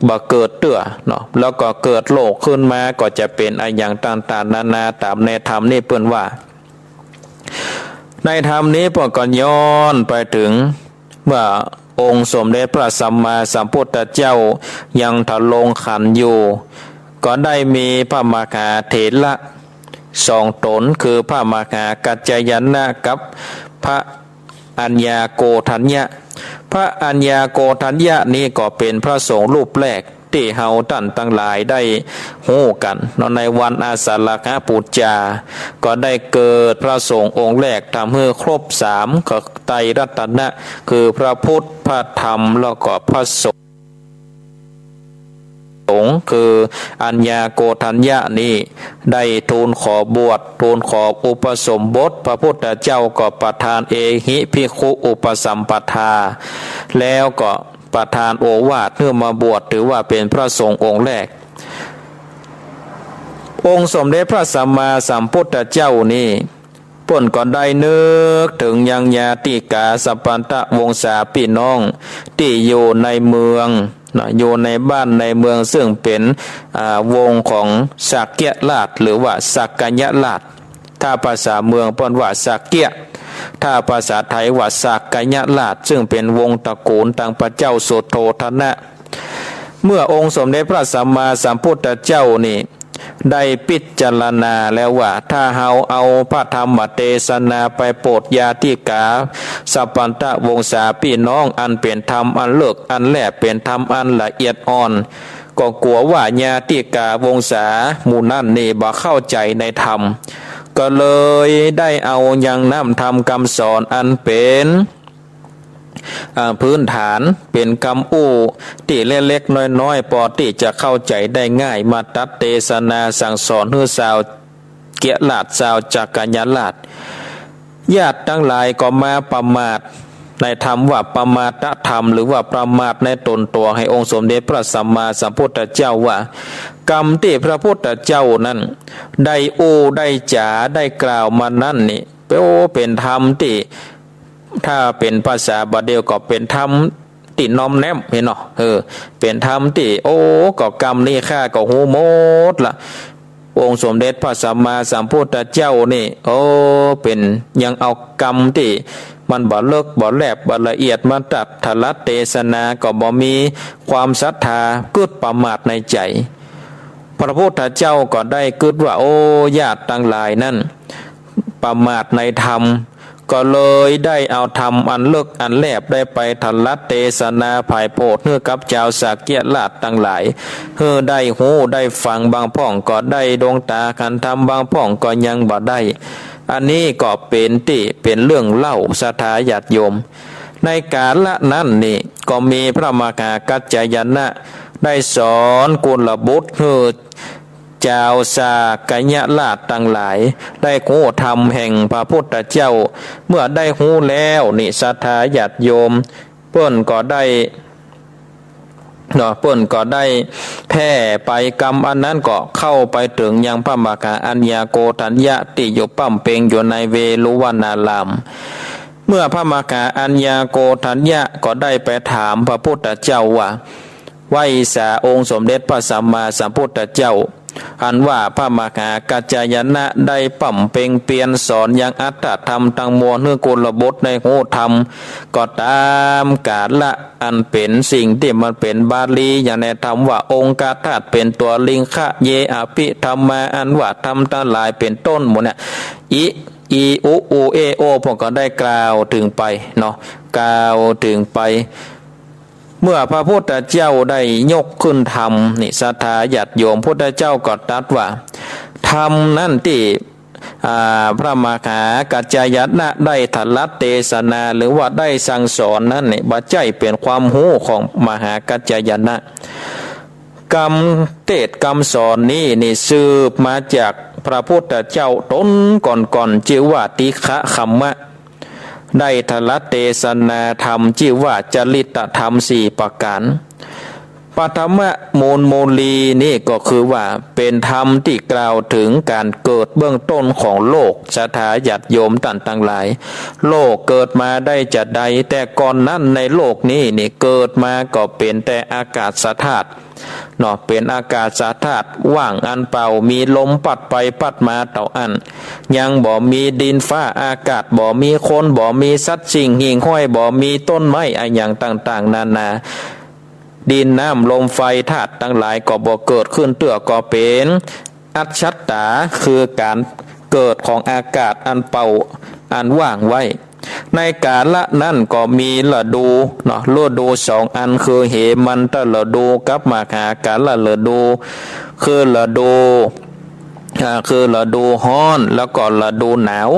บ่เกิดเตื้อเนาะ แล้วก็เกิดโลกขึ้นมาก็จะเป๋นอะหยังต่างๆ นานา ต๋ามในธรรมนี้เปิ้นว่า ในธรรมนี้เปิ้นก็ย้อนไปเถิงเมื่อองค์สมเด็จพระสัมมาสัมพุทธเจ้ายังทรงขันธ์อยู่ ก็ได้มีพระมหาเถระสองต๋น คือพระมหากัจจายนะกับพระ อัญญาโกณฑัญญะ พระอัญญาโกณฑัญญะนี้ก็เป๋นพระสงฆ์รูปแรกตี้เฮาต้านตังหลายได้ฮู้กั๋นเนาะ ในวันอาสาฬหบูชา ก็ได้เกิดพระสงฆ์องค์แรก ทำหื้อครบสาม ก็ไตรรัตนะ คือพระพุทธ พระธรรม แล้วก็พระสงฆ์ สงฆ์ คืออัญญาโกณฑัญญะนี้ ได้ทูลขอบวช ทูลขออุปสมบท พระพุทธเจ้าก็ประทานเอหิภิกขุอุปสัมปทา แล้วก็ประทานโอวาทหื้อมาบวช ถือว่าเป๋นพระสงฆ์องค์แรก องค์สมเด็จพระสัมมาสัมพุทธเจ้านี้ เปิ้นก็ได้นึกเถิงยังญาติกาสัพพันธวงศาพี่น้องตี้อยู่ในเมืองเนาะ อยู่ในบ้านในเมือง ซึ่งเป๋น อ่า วงของสักยราช หรือว่าสักกยราช ถ้าภาษาเมืองเปิ้นว่าสักยะ ถ้าภาษาไทยว่าสักกยราช ซึ่งเป๋นวงศ์ตระกูลตังพระเจ้าสุโธทนะ เมื่อองค์สมเด็จพระสัมมาสัมพุทธเจ้านี้ ได้พิจารณาแล้วว่า ถ้าเฮาเอาพระธรรมเตสนาไปโปรดญาติกาสัพพันธวงศาพี่น้อง อันเป๋นธรรมอันเลิศอันแหล เป๋นธรรมอันละเอียดอ่อน ก็กั๋วว่าญาติกาวงศาหมู่นั้นนี้บ่เข้าใจ๋ในธรรม ก็เลยได้เอายังน้ำธรรมกำสอนอันเป๋น อ่า พื้นฐาน เป๋นกำอู้ตี้เล็กๆ น้อยๆ ปอตี้จะเข้าใจ๋ได้ง่าย มาตรัสเตสนาสั่งสอนหื้อจาวเกยะราษฎร์ จาวจักกัญญาราษฎร์ ญาติตังหลายก็มาประมาทในธรรมว่าปมาทธรรม หรือว่าประมาทในต๋นตั๋ว หื้อองค์สมเด็จพระสัมมาสัมพุทธเจ้าว่า กำตี้พระพุทธเจ้านั้นได้อู้ได้จ๋าได้กล่าวมานั้นนี่ โอ้ เป๋นธรรมตี้ ถ้าเป๋นภาษาบาลีก็เป๋นธรรมตี้นอบน้อมหั้นเนาะ เออ เป๋นธรรมตี้ โอ้ ก็กำนี้ข้าก็ฮู้หมดละ องค์สมเด็จพระสัมมาสัมพุทธเจ้านี่ โอ้ เป๋นยังเอากำตี้มันบ่เลิกบ่แหลบบ่ละเอียดมาตรัสถลัดเตสนา ก็บ่มีความศรัทธากึ๊ดประมาทในใจ๋ พระพุทธเจ้าก็ได้กึ๊ดว่า โอ้ ญาติตังหลายนั้นประมาทในธรรม ก็เลยได้เอาธรรมอันเลิกอันแหลบได้ไปถลัดเตสนาผายโผดหื้อกับจาวสักยราชตังหลาย หื้อได้ฮู้ได้ฟัง บางพ่องก็ได้ดวงต๋าหันธรรม บางพ่องก็ยังบ่ได้ อันนี้ก็เป๋นตี้เป๋นเรื่องเล่าศรัทธาญาติโยม ในกาละนั้นนี่ก็มีพระมหากัจจายนะได้สอนกุลบุตรหื้อ จาวสักยราชตังหลายได้ฮู้ธรรมแห่งพระพุทธเจ้า เมื่อได้ฮู้แล้วนี่ศรัทธาญาติโยม เปิ้นก็ได้ เนาะ เปิ้นก็ได้แผ่ไป กำอันนั้นก็เข้าไปเถิงยังพระมหาอัญญาโกณฑัญญะตี้อยู่ป้ำเป็งอยู่ในเวฬุวนาราม เมื่อพระมหาอัญญาโกณฑัญญะก็ได้ไปถามพระพุทธเจ้าว่า ไหว้สาองค์สมเด็จพระสัมมาสัมพุทธเจ้า อันว่าพระมหากัจจายนะได้ป้ำเป็งเปียนสอนยังอัตถธรรมตังมวลหื้อกุลบุตรได้ฮู้ธรรม ก็ต๋ามกาละอันเป๋นสิ่งตี้มันเป๋นบาลี อย่างในธรรมว่าองคธาตุเป๋นตั๋ว ลิงขะเย อภิธัมมา อันว่าธรรมตังหลายเป๋นต้นหมู่เนี่ย อิ อี อุ อู เอ โอ พ่องก็ได้กล่าวเถิงไปเนาะ กล่าวเถิงไป เมื่อพระพุทธเจ้าได้ยกขึ้นธรรมนี่ศรัทธาญาติโยม พุทธเจ้าก็ตรัสว่า ธรรมนั้นตี้ อ่า พระมหากัจจายนะได้ถลัดเตสนา หรือว่าได้สั่งสอนนั้นนี่ บ่ใจ้เป๋นความฮู้ของมหากัจจายนะ กำเตสน์กำสอนนี้นี่สืบมาจากพระพุทธเจ้าต๋นก่อนๆ จื้อว่าติฆะคัมมะ ได้ถลัดเตสนาธรรมจื้อว่าจริตธรรมสี่ประก๋าน ปฐมมูลมูลีนี่ก็คือว่าเป๋นธรรมตี้กล่าวเถิงก๋านเกิดเบื้องต้นของโลก ศรัทธาญาติโยมต้านตังหลาย โลกเกิดมาได้จาใด แต่ก่อนนั้นในโลกนี้นี่เกิดมาก็เป๋นแต่อากาศธาตุ เนาะ เป๋นอากาศธาตุว่างอันเปล่า มีลมปั๊ดไปปั๊ดมาเต้าอั้น ยังบ่มีดินฟ้าอากาศ บ่มีคน บ่มีสัตว์สิ่งหิ่งห้อย บ่มีต้นไม้อะหยังต่างๆ นานา ดินน้ำลมไฟธาตุตังหลายก็บ่เกิดขึ้นเตื้อ ก็เป๋นอัจฉัตตา คือก๋านเกิดของอากาศอันเปล่าอันว่างไว้ ในกาละนั้นก็มีฤดูเนาะ ฤดูสองอันคือเหมันตฤดูกับมหากาลฤดู คือฤดู อ่า คือฤดูฮ้อนแล้วก็ฤดูหนาว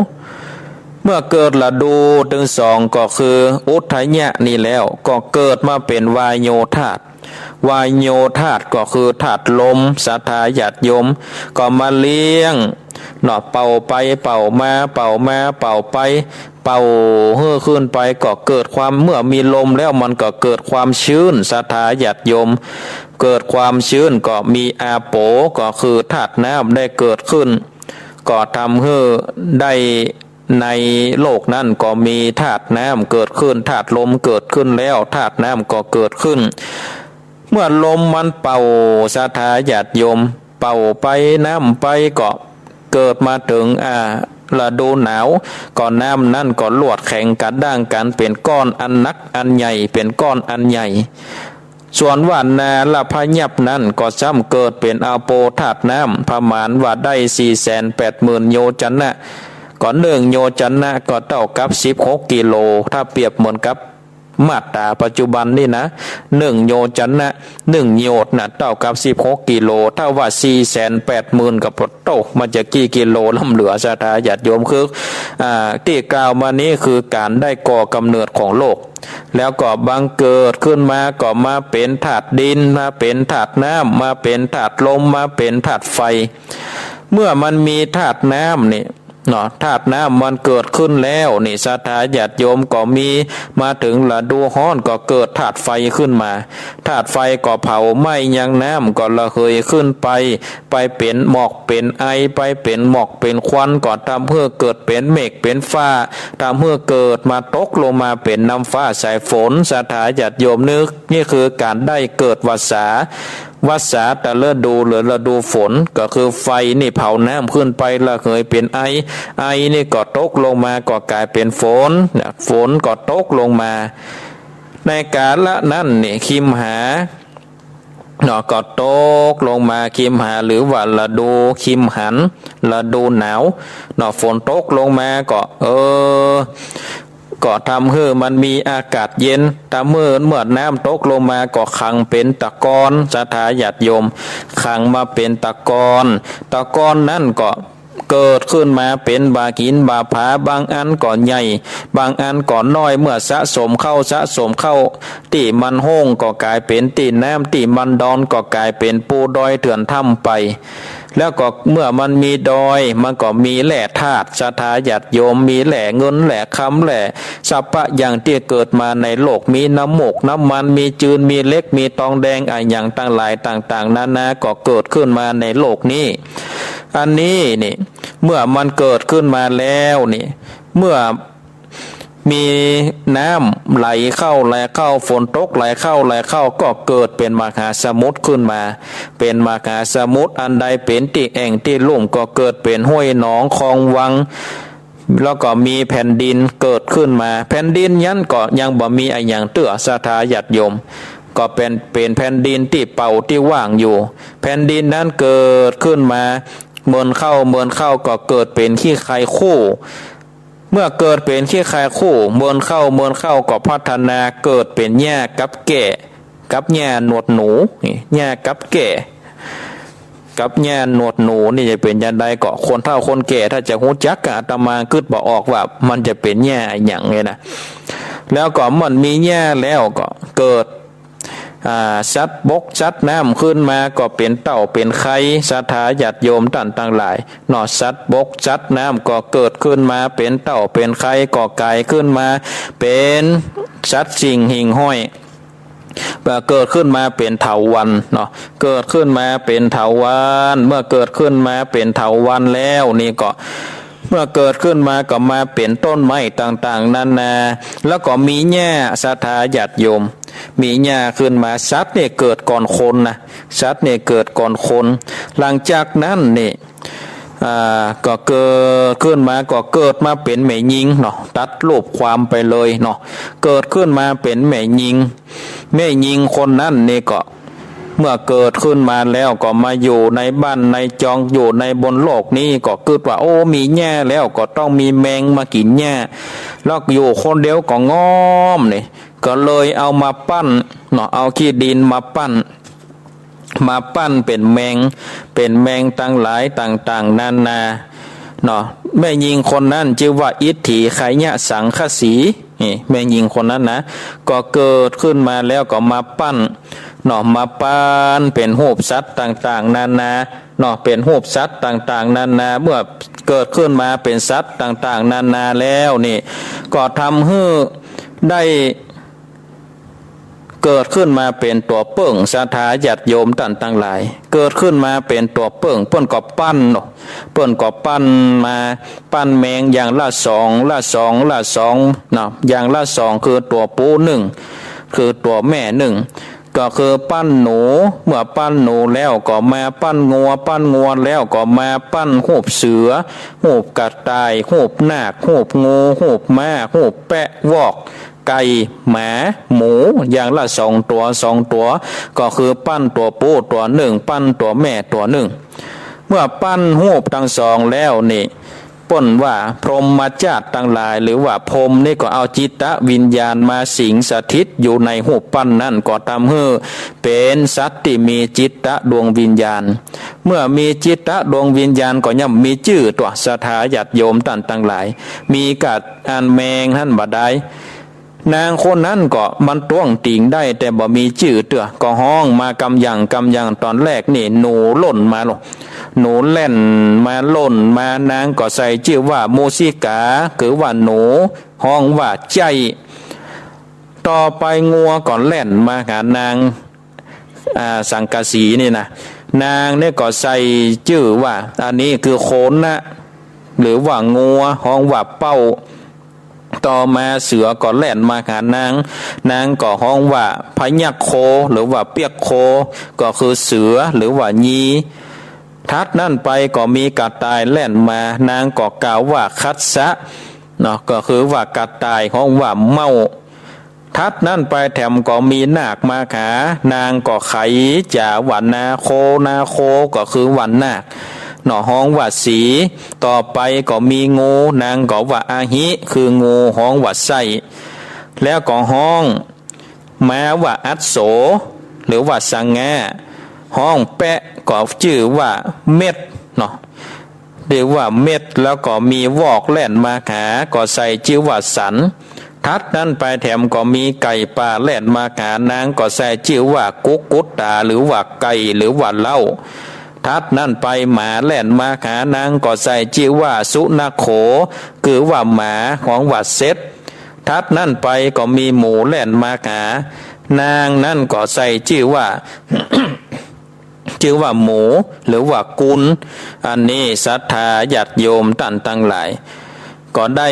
เมื่อเกิดฤดูตึงสองก็คืออุทยะนี้แล้ว ก็เกิดมาเป๋นวายโยธาตุ วายโยธาตุก็คือธาตุลม ศรัทธาญาติโยม ก็มาเลี้ยงเนาะ เป่าไปเป่ามา เป่ามาเป่าไป เป่าหื้อขึ้นไป ก็เกิดความ เมื่อมีลมแล้วมันก็เกิดความชื้น ศรัทธาญาติโยม เกิดความชื้นก็มีอาโป ก็คือธาตุน้ำได้เกิดขึ้น ก็ทำหื้อได้ ในโลกนั้นก็มีธาตุน้ำเกิดขึ้น ธาตุลมเกิดขึ้นแล้ว ธาตุน้ำก็เกิดขึ้น เมื่อลมมันเป่า ศรัทธาญาติโยม เป่าไปน้ำไปก็เกิดมาเถิง อ่า ฤดูหนาว ก็น้ำนั้นก็ลวดแข็งกระด้างกั๋นเป๋นก้อนอันหนักอันใหญ่ เป๋นก้อนอันใหญ่ ส่วนว่านาลพยัพนั้นก็ซ้ำเกิดเป๋นอาโปธาตุน้ำ ประมาณว่าได้สี่แสนแปดหมื่นโยจนะ ก็หนึ่งโยจนะก็เต้ากับสิบหกกิโล ถ้าเปรียบเหมือนกับ มาตราปัจจุบันนี่นะ หนึ่งโยจนะ หนึ่งโยชน์น่ะ เต้ากับสิบหกกิโล ถ้าว่าสี่แสนแปดหมื่น ก็ปะโต้ มันจะกี่กิโลล้ำเหลือ ศรัทธาญาติโยม คือ อ่า ตี้กล่าวมานี้คือก๋านได้ก่อกำเนิดของโลก แล้วก็บังเกิดขึ้นมาก็มาเป๋นธาตุดิน มาเป๋นธาตุน้ำ มาเป๋นธาตุลม มาเป๋นธาตุไฟ เมื่อมันมีธาตุน้ำนี่ เนาะ ธาตุน้ำมันเกิดขึ้นแล้วนี่ ศรัทธาญาติโยม ก็มีมาเถิงฤดูฮ้อนก็เกิดธาตุไฟขึ้นมา ธาตุไฟก็เผาไหม้ยังน้ำก็ระเหยขึ้นไป ไปเป๋นหมอกเป๋นไอ ไปเป๋นหมอกเป๋นควัน ก็ทำหื้อเกิดเป๋นเมฆเป๋นฟ้า ทำหื้อเกิดมาตกลงมาเป๋นน้ำฟ้าสายฝน ศรัทธาญาติโยม นึก นี่คือก๋านได้เกิดวัสสา วัสสา แต่ฤดู หรือฤดูฝน ก็คือไฟนี่เผาน้ำขึ้นไประเหยเป๋นไอ ไอนี่ก็ตกลงมาก็ก๋ายเป๋นฝนนะ ฝนก็ตกลงมา ในกาละนั้นนี่ คิมหา เนาะ ก็ตกลงมา คิมหา หรือว่าฤดูคิมหัน ฤดูหนาว เนาะ ฝนตกลงมาก็ เออ ก็ทำหื้อมันมีอากาศเย็น ทำหื้อเมื่อน้ำตกลงมาก็ขังเป๋นตะกอน ศรัทธาญาติโยม ขังมาเป๋นตะกอน ตะกอนนั้นก็เกิดขึ้นมาเป๋นบ่าหินบ่าผา บางอันก็ใหญ่ บางอันก็น้อย เมื่อสะสมเข้า สะสมเข้า ตี้มันโฮ่งก็ก๋ายเป๋นตี้น้ำ ตี้มันดอนก็ก๋ายเป๋นภูดอยเถื่อนถ้ำไป แล้วก็เมื่อมันมีดอย มันก็มีแร่ธาตุ ศรัทธาญาติโยม มีแร่เงินแร่คำ แร่สรรพอย่างตี้เกิดมาในโลก มีน้ำโมกน้ำมัน มีจืน มีเหล็ก มีตองแดง อะหยังตังหลายต่างๆ นานา ก็เกิดขึ้นมาในโลกนี้ อันนี้นี่ เมื่อมันเกิดขึ้นมาแล้วนี่ เมื่อ มีน้ำไหลเข้าไหลเข้า ฝนตกไหลเข้าไหลเข้า ก็เกิดเป๋นมหาสมุทรขึ้นมา เป๋นมหาสมุทร อันใดเป๋นตี้แอ่งตี้ลุ่ม ก็เกิดเป๋นห้วยหนองคลองวัง แล้วก็มีแผ่นดินเกิดขึ้นมา แผ่นดินนั้นก็ยังบ่มีอะหยังเตื้อ ศรัทธาญาติโยม ก็เป๋น เป๋นแผ่นดินตี้เปล่าตี้ว่างอยู่ แผ่นดินนั้นเกิดขึ้นมา เมินเข้าเมินเข้าก็เกิดเป๋นขี้ใคร่คู่ เมื่อเกิดเป๋นขี้ใคร่คู่ เมินเข้าเมินเข้าก็พัฒนาเกิดเป๋นหญ้ากับแก้ กับหญ้าหนวดหนู นี่ หญ้ากับแก้ กับหญ้าหนวดหนูนี่จะเป๋นจาใด ก็คนเฒ่าคนแก่ถ้าจะฮู้จัก อาตมากึ๊ดบ่ออกว่ามันจะเป๋นหญ้าอะหยังเนี่ยนะ แล้วก็มันมีหญ้าแล้วก็เกิด อ่า สัตว์บกสัตว์น้ำขึ้นมาก็เป๋นเต้าเป๋นไคร่ ศรัทธาญาติโยมต้านตังหลายเนาะ สัตว์บกสัตว์น้ำก็เกิดขึ้นมาเป๋นเต้าเป๋นไคร่ ก็ก๋ายขึ้นมาเป๋นสัตว์สิ่งหิ่งห้อย เอ่อ เกิดขึ้นมาเป๋นเถาวัลย์เนาะ เกิดขึ้นมาเป๋นเถาวัลย์ เมื่อเกิดขึ้นมาเป๋นเถาวัลย์แล้วนี่ก็ เมื่อเกิดขึ้นมาก็มาเป๋นต้นไม้ต่างๆ นานา แล้วก็มีหญ้า ศรัทธาญาติโยม มีหญ้าขึ้นมา สัตว์นี่เกิดก่อนคนนะ สัตว์นี่เกิดก่อนคน หลังจากนั้นนี่ อ่า ก็เกิดขึ้นมา ก็เกิดมาเป๋นแม่ญิงเนาะ ตัดรูปความไปเลยเนาะ เกิดขึ้นมาเป๋นแม่ญิง แม่ญิงคนนั้นนี่ก็ เมื่อเกิดขึ้นมาแล้วก็มาอยู่ในบ้านในจอง อยู่ในบนโลกนี้ ก็กึ๊ดว่า โอ้ มีหญ้าแล้วก็ต้องมีแมงมากิ๋นหญ้า แล้วอยู่คนเดียวก็ง่อมนี่ ก็เลยเอามาปั้นเนาะ เอาขี้ดินมาปั้น มาปั้นเป๋นแมง เป๋นแมงตังหลายต่างๆ นานาเนาะ แม่ญิงคนนั้นจื้อว่าอิทธิไคยสังคสี นี่ แม่ญิงคนนั้นนะ ก็เกิดขึ้นมาแล้วก็มาปั้นเนาะ มาปั้นเป๋นรูปสัตว์ต่างๆ นานาเนาะ เป๋นรูปสัตว์ต่างๆ นานา เมื่อเกิดขึ้นมาเป๋นสัตว์ต่างๆ นานาแล้วนี่ ก็ทำหื้อได้ เกิดขึ้นมาเป๋นตั๋วเปิ้ง ศรัทธาญาติโยมต้านตังหลาย เกิดขึ้นมาเป๋นตั๋วเปิ้ง เปิ้นก็ปั้นเนาะ เปิ้นก็ปั้นมา ปั้นแมงอย่างละสอง ละสอง ละสองเนาะ อย่างละสองคือตั๋วปู๋นึ่ง คือตั๋วแม่นึ่ง ก็คือปั้นหนู เมื่อปั้นหนูแล้วก็มาปั้นงัว ปั้นงัวแล้วก็มาปั้นรูปเสือ รูปกระต่าย รูปนาค รูปงู รูปม้า รูปแป๊ะ วอก ไก่ หมา หมู อย่างละสองตั๋ว สองตั๋ว ก็คือปั้นตั๋วปู๋ตั๋วนึ่ง ปั้นตั๋วแม่ตั๋วนึ่ง เมื่อปั้นรูปตังสองแล้วนี่ เปิ้นว่าพรหมจาติตังหลาย หรือว่าพรหมนี่ก็เอาจิตวิญญาณมาสิงสถิตอยู่ในรูปปั้นนั้น ก็ทำหื้อเป๋นสัตว์ตี้มีจิตดวงวิญญาณ เมื่อมีจิตดวงวิญญาณก็ย่อมมีจื้อตั๋ว ศรัทธาญาติโยมต้านตังหลาย มีกั๋นอันแมงหั้นบ่ดาย นางคนนั้นก็มันต้วงติงได้ แต่บ่มีจื้อเตื้อ ก็ฮ้องมากำยั่งกำยั่ง ต๋อนแรกนี่หนูล่นมาลอ หนูแล่นมาล่นมา นางก็ใส่จื้อว่ามูสิก๋า คือว่าหนู ฮ้องว่าใจ้ ต่อไปงัวก็แล่นมาหานาง อ่า สังกะสีนี่นะ นางนี่ก็ใส่จื้อว่า อันนี้คือโคนะ หรือว่างัว ฮ้องว่าเป้า ต่อมาเสือก็แล่นมาหานาง นางก็ฮ้องว่าพยัคโค หรือว่าเปียกโค ก็คือเสือ หรือว่ายี ถัดนั้นไปก็มีกระต่ายแล่นมา นางก็กล่าวว่าคัสสะ เนาะ ก็คือว่ากระต่าย ฮ้องว่าเม้า ถัดนั้นไปแถมก็มีนาคมาหา นางก็ไขจ๋าว่านาโค นาโค ก็คือว่านาค เนาะ ฮ้องว่าสี ต่อไปก็มีงู นางก็ว่าอะหิ คืองู ฮ้องว่าไส้ แล้วก็ฮ้อง ม้าว่าอัสโส หรือว่าสง่า ฮ้องแปะก็จื้อว่าเม็ดเนาะ เรียกว่าเม็ด แล้วก็มีวอกแล่นมาหา ก็ใส่จื้อว่าสัน ถัดนั้นไปแถมก็มีไก่ป่าแล่นมาหา นางก็ใส่จื้อว่ากุกกุตตา หรือว่าไก่ หรือว่าเล้า ถัดนั้นไปหมาแล่นมาหา นางก็ใส่จื้อว่าสุนัขโข คือว่าหมา ฮ้องว่าเซ็ด ถัดนั้นไปก็มีหมูแล่นมาหา นางนั้นก็ใส่จื้อว่า จื้อว่าหมู หรือว่ากุน อันนี้ศรัทธาญาติโยมต้านตังหลาย ก็ได้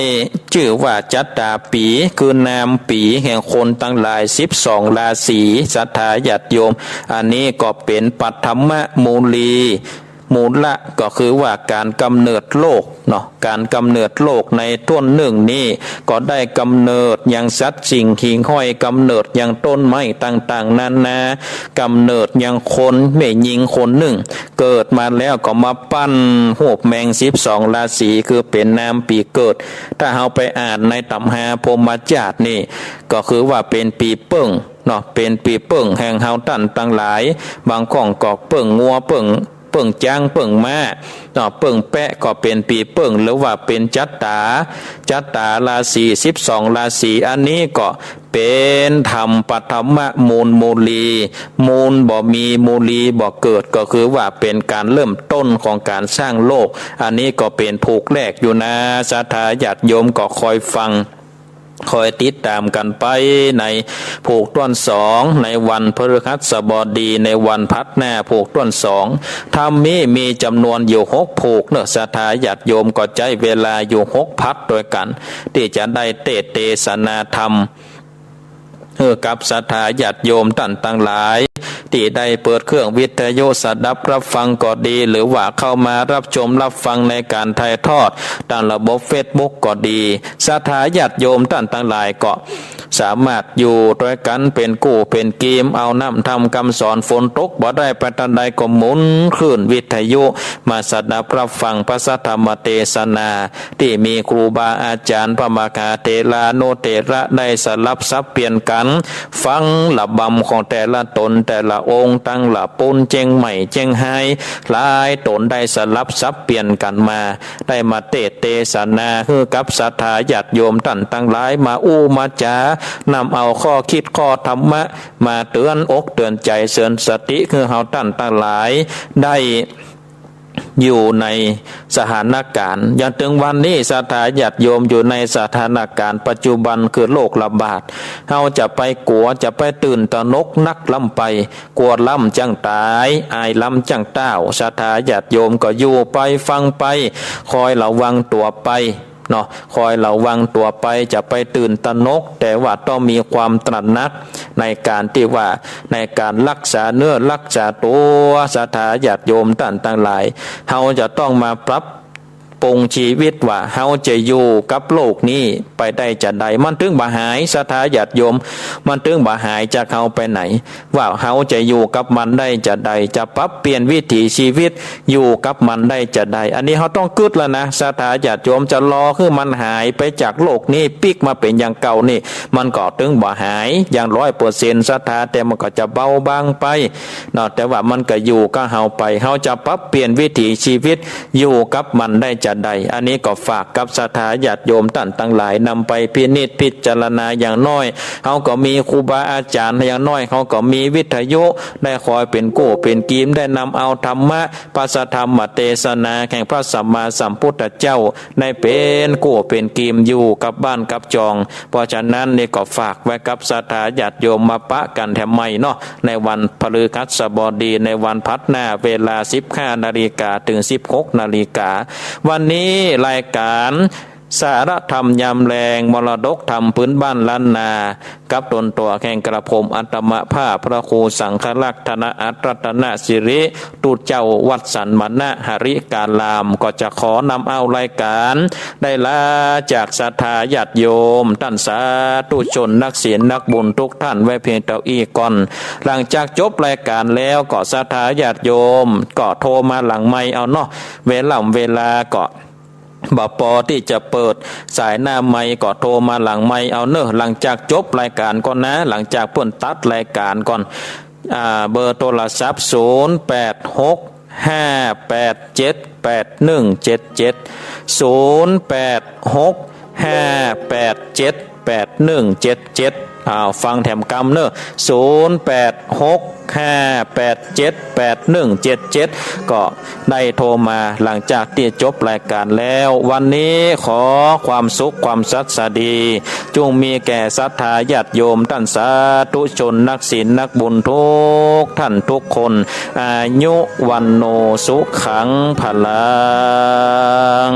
จื้อว่าจัตตาปี คือนามปีแห่งคนตังหลายสิบสองราศี ศรัทธาญาติโยม อันนี้ก็เป๋นปัทมมูลี มูละก็คือว่าก๋านกำเนิดโลกเนาะ ก๋านกำเนิดโลกในต้นนึ่งนี้ ก็ได้กำเนิดยังสัตว์สิ่งหิ่งห้อย กำเนิดยังต้นไม้ต่างๆ นานา กำเนิดยังคนแม่ญิงคนนึ่ง เกิดมาแล้วก็มาปั้นฮูปแมงสิบสองราศี คือเป๋นนามปี๋เกิด ถ้าเฮาไปอ่านในต๋ำราพรหมจาตินี่ ก็คือว่าเป๋นปี๋เปิ้งเนาะ เป๋นปี๋เปิ้งแห่งเฮาต้านตังหลาย บางก้องก็เปิ้งงัว เปิ้ง เปิ้งจ๊าง เปิ้งม้าเนาะ เปิ้งแปะก็เป๋นปี๋เปิ้ง หรือว่าเป๋นจัตตา จัตตาราศี สิบสองราศี อันนี้ก็เป๋นธรรมปัทมมูลมูลี มูลบ่มีมูลีบ่เกิด ก็คือว่าเป๋นก๋านเริ่มต้นของก๋านสร้างโลก อันนี้ก็เป๋นผูกแรกอยู่นะ ศรัทธาญาติโยมก็คอยฟัง คอยติดต๋ามกั๋นไปในผูกต้นสอง ในวันพฤหัสบดี ในวันพัดหน้า ผูกต้นสอง ธรรมนี้มีจ๋ำนวนอยู่หกผูกเนาะ ศรัทธาญาติโยมก็ใจ๊เวลาอยู่หกพัดตวยกั๋น ตี้จะได้เตสน์เตสนาธรรม หื้อกับศรัทธาญาติโยมต้านตังหลาย ตี้ได้เปิดเครื่องวิทยุสดับรับฟังก็ดี หรือว่าเข้ามารับชมรับฟังในก๋านถ่ายทอดต๋ามระบบเฟซบุ๊กก็ดี ศรัทธาญาติโยมต้านตังหลายก็สามารถอยู่ตวยกั๋นเป๋นกู้เป๋นกีม เอาน้ำธรรมกำสอน ฝนตกบ่ได้ไปตางใดก็หมุนคลื่นวิทยุมาสดับรับฟังพระสัทธรรมเตสนา ตี้มีครูบาอาจ๋ารย์พระมหาเถรานุเถระได้สลับสับเปลี่ยนกั๋น ฟังระบำของแต่ละต๋นแต่ละองค์ ตังละปูนเจียงใหม่เจียงฮาย หลายต๋นได้สลับสับเปลี่ยนกั๋นมา ได้มาเตสน์เตสนา หื้อกับศรัทธาญาติโยมต้านตังหลาย มาอู้มาจ๋า นำเอาข้อคิดข้อธรรมะ มาเตือนอกเตือนใจ๋ เตือนสติ หื้อเฮาต้านตังหลาย ได้ อยู่ในสถานก๋ารณ์ อย่างเถิงวันนี้ ศรัทธาญาติโยมอยู่ในสถานก๋ารณ์ปัจจุบันคือโรคระบาด เฮาจะไปกั๋ว จะไปตื่นตระหนกนักล้ำไป กั๋วล้ำจั้งต๋าย อายล้ำจั้งต้าว ศรัทธาญาติโยมก็อยู่ไปฟังไป คอยระวังตั๋วไป เนาะ คอยระวังตั๋วไป จะไปตื่นตระหนก แต่ว่าต้องมีความตระหนักในก๋านตี้ว่า ในก๋านรักษาเนื้อรักษาตั๋ว ศรัทธาญาติโยมต้านตังหลาย เฮาจะต้องมาปรับ ปรุงชีวิตว่าเฮาจะอยู่กับโลกนี้ไปได้จาใด มันตึงบ่หาย ศรัทธาญาติโยม มันตึงบ่หายจากเฮาไปไหน ว่าเฮาจะอยู่กับมันได้จาใด จะปรับเปลี่ยนวิถีชีวิตอยู่กับมันได้จาใด อันนี้เฮาต้องกึ๊ดแล้วนะ ศรัทธาญาติโยม จะรอหื้อมันหายไปจากโลกนี้ปิ๊กมาเป๋นอย่างเก่านี่ มันก็ตึงบ่หายอย่างร้อยเปอร์เซ็นต์ ศรัทธา แต่มันก็จะเบาบางไปเนาะ แต่ว่ามันก็อยู่กับเฮาไป เฮาจะปรับเปลี่ยนวิถีชีวิต อยู่กับมันได้จาใด อันนี้ก็ฝากกับศรัทธาญาติโยมต้านตังหลายนำไปพินิจพิจารณา อย่างน้อยเฮาก็มีครูบาอาจ๋ารย์ อย่างน้อยเฮาก็มีวิทยุได้คอยเป๋นกู้เป๋นกีม ได้นำเอาธรรมะ พระสัทธรรมเตสนาแห่งพระสัมมาสัมพุทธเจ้า ได้เป๋นกู้เป๋นกีมอยู่กับบ้านกับจอง เพราะฉะนั้นนี่ก็ฝากไว้กับศรัทธาญาติโยม มาปะกั๋นแถมใหม่เนาะ ในวันพฤหัสบดี ในวันผัดหน้า เวลาสิบห้านาฬิกาเถิงสิบหกนาฬิกา วันนี้รายก๋านสาระธรรมยามแลง มรดกธรรมปื๊นบ้านล้านนา กับต๋นตั๋วแห่งกระผมอัตมาภาพ พระครูสังฆรักษ์ ธนอัตรัตนสิริ ตุ๊เจ้าวัดสันมณะหริการาม ก็จะขอนำเอารายก๋านได้ลาจากศรัทธาญาติโยมต้านสาธุชนนักศีลนักบุญทุกท่านไว้เพียงเต้าอี้ก่อน หลังจากจบรายก๋านแล้วก็ศรัทธาญาติโยมก็โทรมาหลังไมค์เอาเนาะ เวล่ำเวลาก็บ่ปอตี้จะเปิดสายหน้าไมค์ ก็โทรมาหลังไมค์เอาเนาะ หลังจากจบรายก๋านก่อนนะ หลังจากเปิ้นตัดรายก๋านก่อน อ่า เบอร์โทรศัพท์ ศูนย์แปดหกห้าแปดเจ็ดแปดหนึ่งเจ็ดเจ็ด ศูนย์แปดหกห้าแปดเจ็ดแปดหนึ่งเจ็ดเจ็ด อ้าว ฟังแถมกำเนาะ ศูนย์แปดหกห้าแปดเจ็ดแปดหนึ่งเจ็ดเจ็ด ก็ได้โทรมาหลังจากตี้จบรายก๋านแล้ว วันนี้ขอความสุขความสัสดี จุ่งมีแก่ศรัทธาญาติโยมต้านสาธุชนนักศีลนักบุญทุกท่านทุกคน อายุ วัณโณ สุขัง พลัง